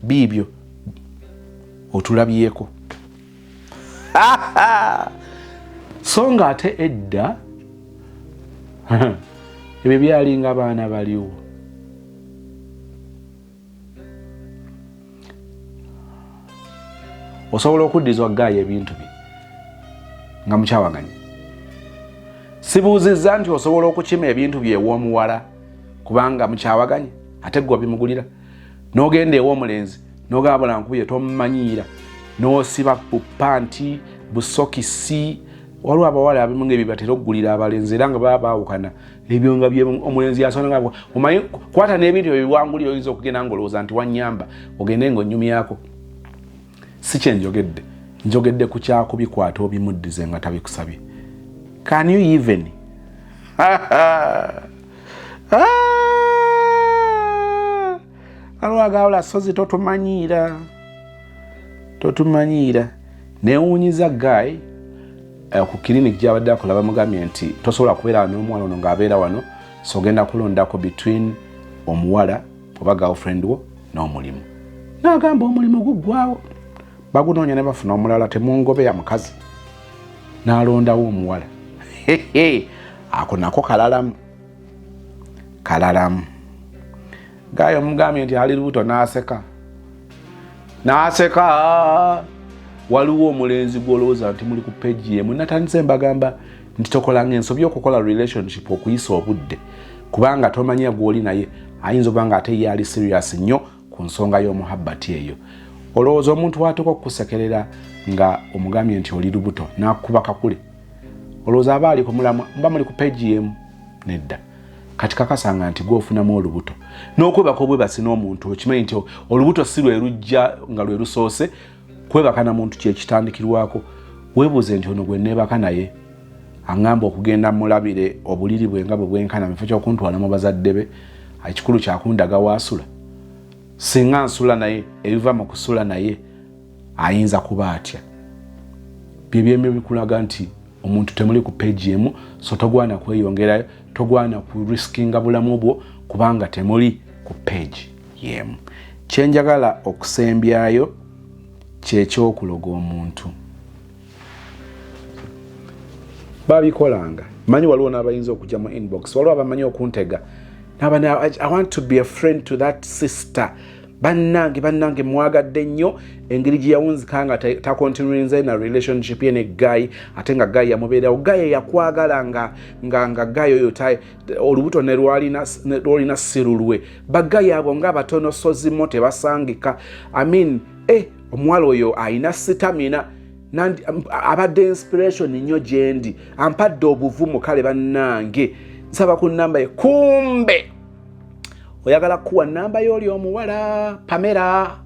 biibyo otulabyeko. So nga ate edda ebyo byalinga baana baliwo. Osobola okuddizwa gaaya ebintu bye nga mukyawaganye. Sibuuzizza nti osobola okukima ebintu bye ew'omuwala kubanga mukyawaganye, ate gwe wabimugulira, n'ogenda ew'omulenzi n'ogamba nkuye tomumanyiira, n'osiba bupanti busokisi. Waliwo abawala abimu ng'ebyo batera okugulira abalenzi era nga baba baawukana, ebyo nga bye omulenzi yasona nga omanyi kwata n'ebintu ebyo biwangulira, oyinza okugenda ng'olowooza nti wannyamba ogende ng'onyumyako. Si kye njogedde, njogedde ku kyakubikwata obimuddize nga tabikusabye. Can you even? Alwagawula sozi totumanyiira, totumanyiira. Newuunyiza guy ku clinic gy'abadde akola bamugambye nti tosobola kubeera n'omuwala ono ng'abeera wano, so ogenda kulondako between omuwala oba girlfriend wo n'omulimu. N'agamba omulimu guggwawo, bagunoonya ne bafuna omulala, temungobeya mukazi. N'alondawo omuwala. Ako nako kalalamu, kalalamu. Gayo omugambye nti ali lubuto n'aseka, n'aseka. Waliwo omulenzi gw'olowooza nti muli ku peegi emu. Natandise mbagamba nti tokolanga ensobi okukola relationship okuyisa obudde, kubanga tomanya gw'oli naye ayinza oba nga ate ye ali serious nnyo ku nsonga y'omuhabbati eyo. Olowooza omuntu watuuka okukusekerera nga omugambye nti oli lubuto n'akuba kakule, olowooza aba ali kumulamwa mba muli ku peegi emu? Nedda. Kati kakasanga nti gwofunamu olubuto n'okwebaka obwebasi n'omuntu, okimanyi nti olubuto si lwe lujja nga lwe lusoose kwebaka na muntu kyekitandikirwako. Weebuuze nti ono gwe neebaka naye aŋŋamba okugenda mulabire obuliri bwe nga bwe bwenkana mu kifo ky'okuntwala mu bazadde be, ekikulu kyakundaga waasula. Singa nsula naye, ebiva mu kusula naye ayinza kuba atya? Bye byemyo bikulaga nti omuntu temuli ku peegi emu, so togwana kweyongerayo, togwana ku riskinga bulamu bwo kubanga temuli ku peegi y'emu. Kyenjagala okusembyayo kyekyokuloga omuntu. Babikolanga, manyi waliwo n'abayinza okujja mu inbox, waliwo abamanyi okuntega I want to be a friend to that sister. Bannange, bannange mwagadde nnyo engeri gye yawunzika nga takontinuinze na relationship ye ne guy, ate nga guy yamubeerawo, guy yakwagala nga nga nga guy oyo olubuto ne lwalina si lulwe. Bagayi abo nga batono sozimo tebasangika. I mean, omuwala oyo alina stamina, abadde inspiration nnyo gyendi, ampadde obuvumu. Kale bannange nsaba ku namba ye. Kumbe oyagala kuwa namba y'oli omuwala Pamela,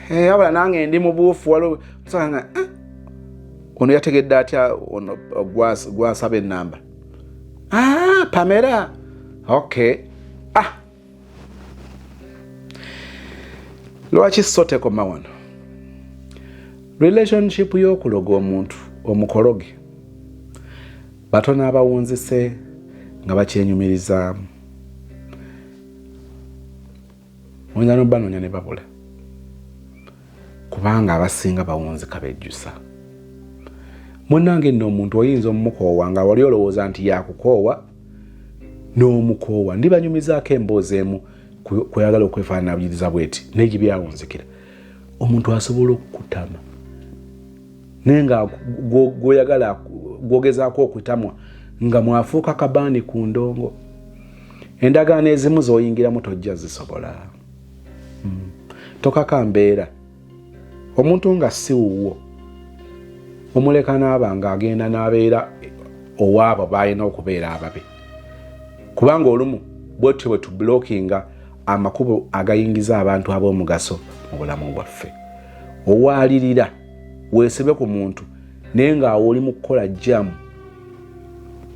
wabula nange ndi mubuufu. Waliwo ono yategedde atya ono gwasaba enamba? Pamela, okay. Lwaki so tekoma wano? Relationship y'okuloga omuntu omukologe, batono abawunzise nga bakyenyumirizaamu, oyinza nobanoonya ne babula. Kubanga abasinga bawunzika bejjusa. Munnange nno omuntu oyinza omukoowa nga wali olowooza nti yakukoowa n'omukoowa. Ndibanyumizaako emboozi emu kweyagala okwefaananyiriza bweti naye gibyawunzikira. Omuntu asobola okukutama naye nga gwoyagala gwogezaako okutamwa nga mwafuuka kabaani ku ndongo. Endagaano ezimu z'oyingiramu tojja zisobola. Tokaka mbeera. Omuntu nga si wuwo omuleka n'aba ng'agenda n'abeera owaabo b'alina okubeera ababe, kubanga olumu bwetyo bwe tublockinga amakubo agayingiza abantu ab'omugaso mu bulamu bwaffe. Owaalirira weesebe ku muntu naye ng'awo oli mu kukola jam,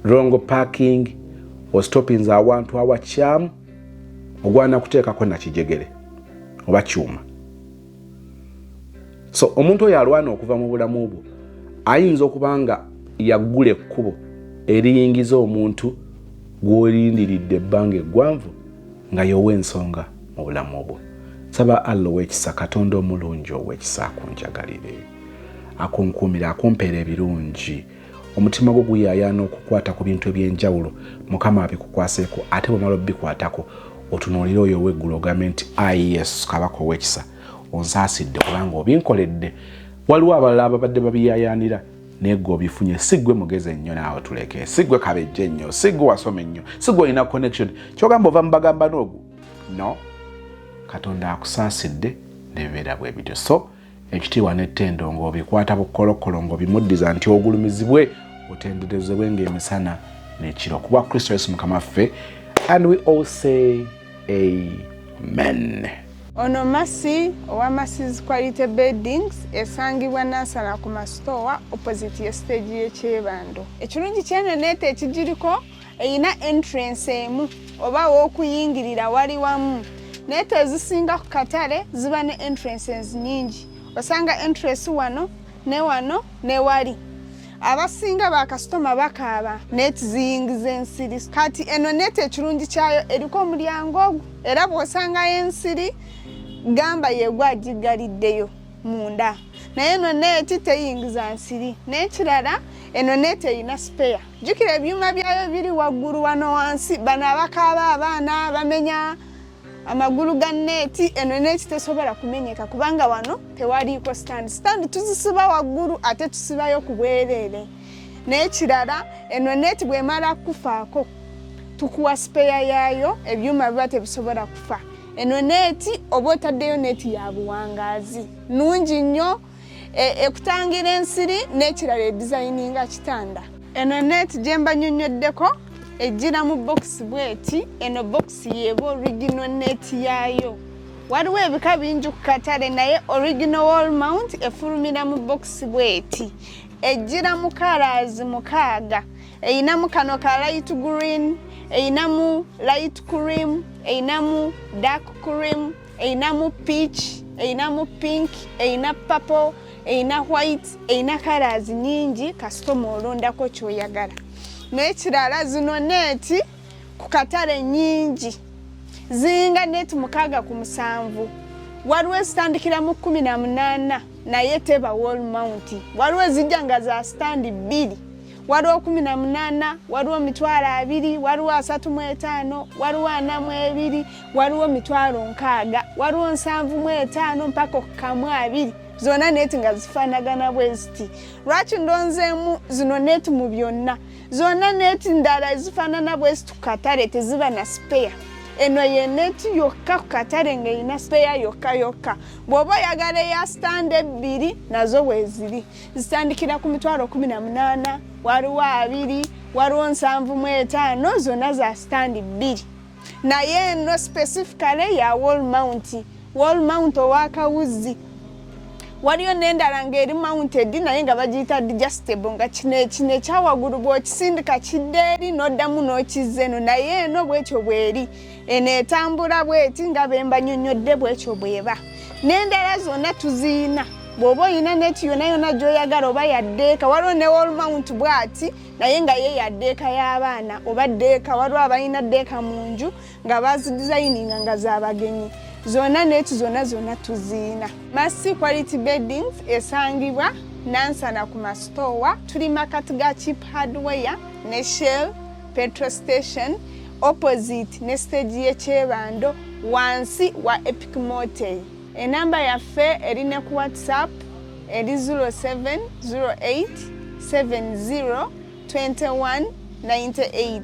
wrong parking, ostopinze awantu awakyamu, ogwana kuteekako nakijegere oba kyuma. So omuntu oyo alwana okuva mu bulamu bwo ayinza okuba nga yaggula ekkubo eriyingiza omuntu gw'olindiridde ebbanga eggwanvu nga y'owa ensonga mu bulamu bwo. Nsaba Allah ow'ekisa, Katonda omulungi ow'ekisa, akunjagalire, akunkuumire, akumpeere ebirungi. Omutima gwo guyaayaana okukwata ku bintu eby'enjawulo, Mukama abikukwaseeko, ate bw'omala obikwatako otunuulire oyo ow'eggulu ogambe nti ayi Yesu Kabaka ow'ekisa, onsaasidde kubanga obinkoledde. Waliwo abalala ababadde babiyaayaanira naye gwe obifunye. Si ggwe mugezi ennyo naawe tuleke, si ggwe kabejja ennyo, si ggwe wasoma ennyo, si ggwe olina connection kyogamba ova mu bagamba n'ogwo. No, Katonda akusaasidde nebibeera bwe bityo. So ekitiibwa n'ettendo ng'obikwata bukolokolo ng'obimuddiza nti ogulumizibwe otenderezebwe ng'emisana n'ekiro kuba Kristo Yesu Mukama waffe. And we all say amen. Ono Masi owa Masi's Quality Beddings esangibwa Nansana ku Masitowa opposite ye stage y'e Kyebando. Ekirungi ky'eno neeti ekigiriko erina entrance emu oba w'okuyingirira wali wamu. Neeti ezisinga ku katale ziba ne entrances nyingi, osanga entrance wano ne wano ne wali. Abasinga bakasitoma bakaaba neeti ziyingiza ensiri. Kati eno neeti ekirungi kyayo eriko omulyango ogwo, era bw'osangayo ensiri gamba yegwe agiggaliddeyo munda. Naye eno neeti teyingiza nsiri. N'ekirala eno neeti erina spare. Jjukira ebyuma byayo biri waggulu wano wansi. Bano abakaaba abaana bamenya amagulu ga neeti, eno neeti tesobola kumenyeka kubanga wano tewaliiko stand. Stand tuzisiba waggulu ate tusibayo ku bwereere. N'ekirala eno neeti bw'emala kufaako tukuwa spare yaayo, ebyuma biba tebisobola kufa. Eno neeti oba otaddeyo neeti ya buwangaazi nungi nnyo, ekutangira ensiri. N'ekirala edizayininga kitanda. Eno neeti gye mbanyonnyoddeko ejjira mu bokisi bweti. Eno bokisi yeeba original neeti yaayo. Waliwo ebika bingi ku katale naye original wall mount efulumira mu bokisi bweti. Ejjira mu colors 6. Eyinamu kano ka light green, eyinamu light cream, eyinamu dark cream, eyinamu peach, eyinamu pink, eyina purple, eyina white, eyina colors nyingi. Kasitoma olondako ky'oyagala. N'ekirala zino neeti ku katale nyingi ziyinga neeti 6 ku 7. Waliwo ezitandikira mu 18 naye teba wall mount. Waliwo ezijja nga za stand 2, waliwo 18, waliwo 20,000, waliwo 35, waliwo 42, waliwo 60,000, waliwo 75 mpaka okukamu 20. Zonna neeti nga zifaanagana bwe ziti. Lwaki ndonzeemu zino neeti mu byonna? Zonna neeti ndala ezifaanana bwe ziti ku katale teziba na spare. Eno ye neeti yokka ku katale ng'erina spare yokka yokka. Bw'oba oyagala eya stand 2 nazo weeziri, zitandikira ku 18,000, waliwo 20, waliwo 75, zonna za stand 2. Naye eno specifically ya wall mount, wall mount ow'akawuzi. Waliyo n'endala ng'eri mounted naye nga bagiyita adjustable, nga kino kino ekyawaggulu bw'okisindika kidda eri n'oddamu n'okizza eno. Naye eno bwetyo bw'eri, eno etambula bweti nga bwe mbanyonnyodde bwetyo bw'eba. N'endala zonna tuziyina. Bw'oba oyina neeti yonna yonna gy'oyagala oba ya ddeeka, waliwo ne wall mount bw'ati naye nga ye ya ddeeka y'abaana oba ddeeka. Waliwo abalina ddeeka mu nju nga bazidizayininga nga z'abagenyi. Zonna neetu zonna zonna tuziina. Massy Quality Beddings esangibwa Nansana ku Masitowa, tuli makati ga Cheap Hardware ne Shell petrol station, opposite ne stage y'ekyebando, wansi wa Epic Motel. Enamba yaffe eri ne ku WhatsApp eri 0708 70 21 98.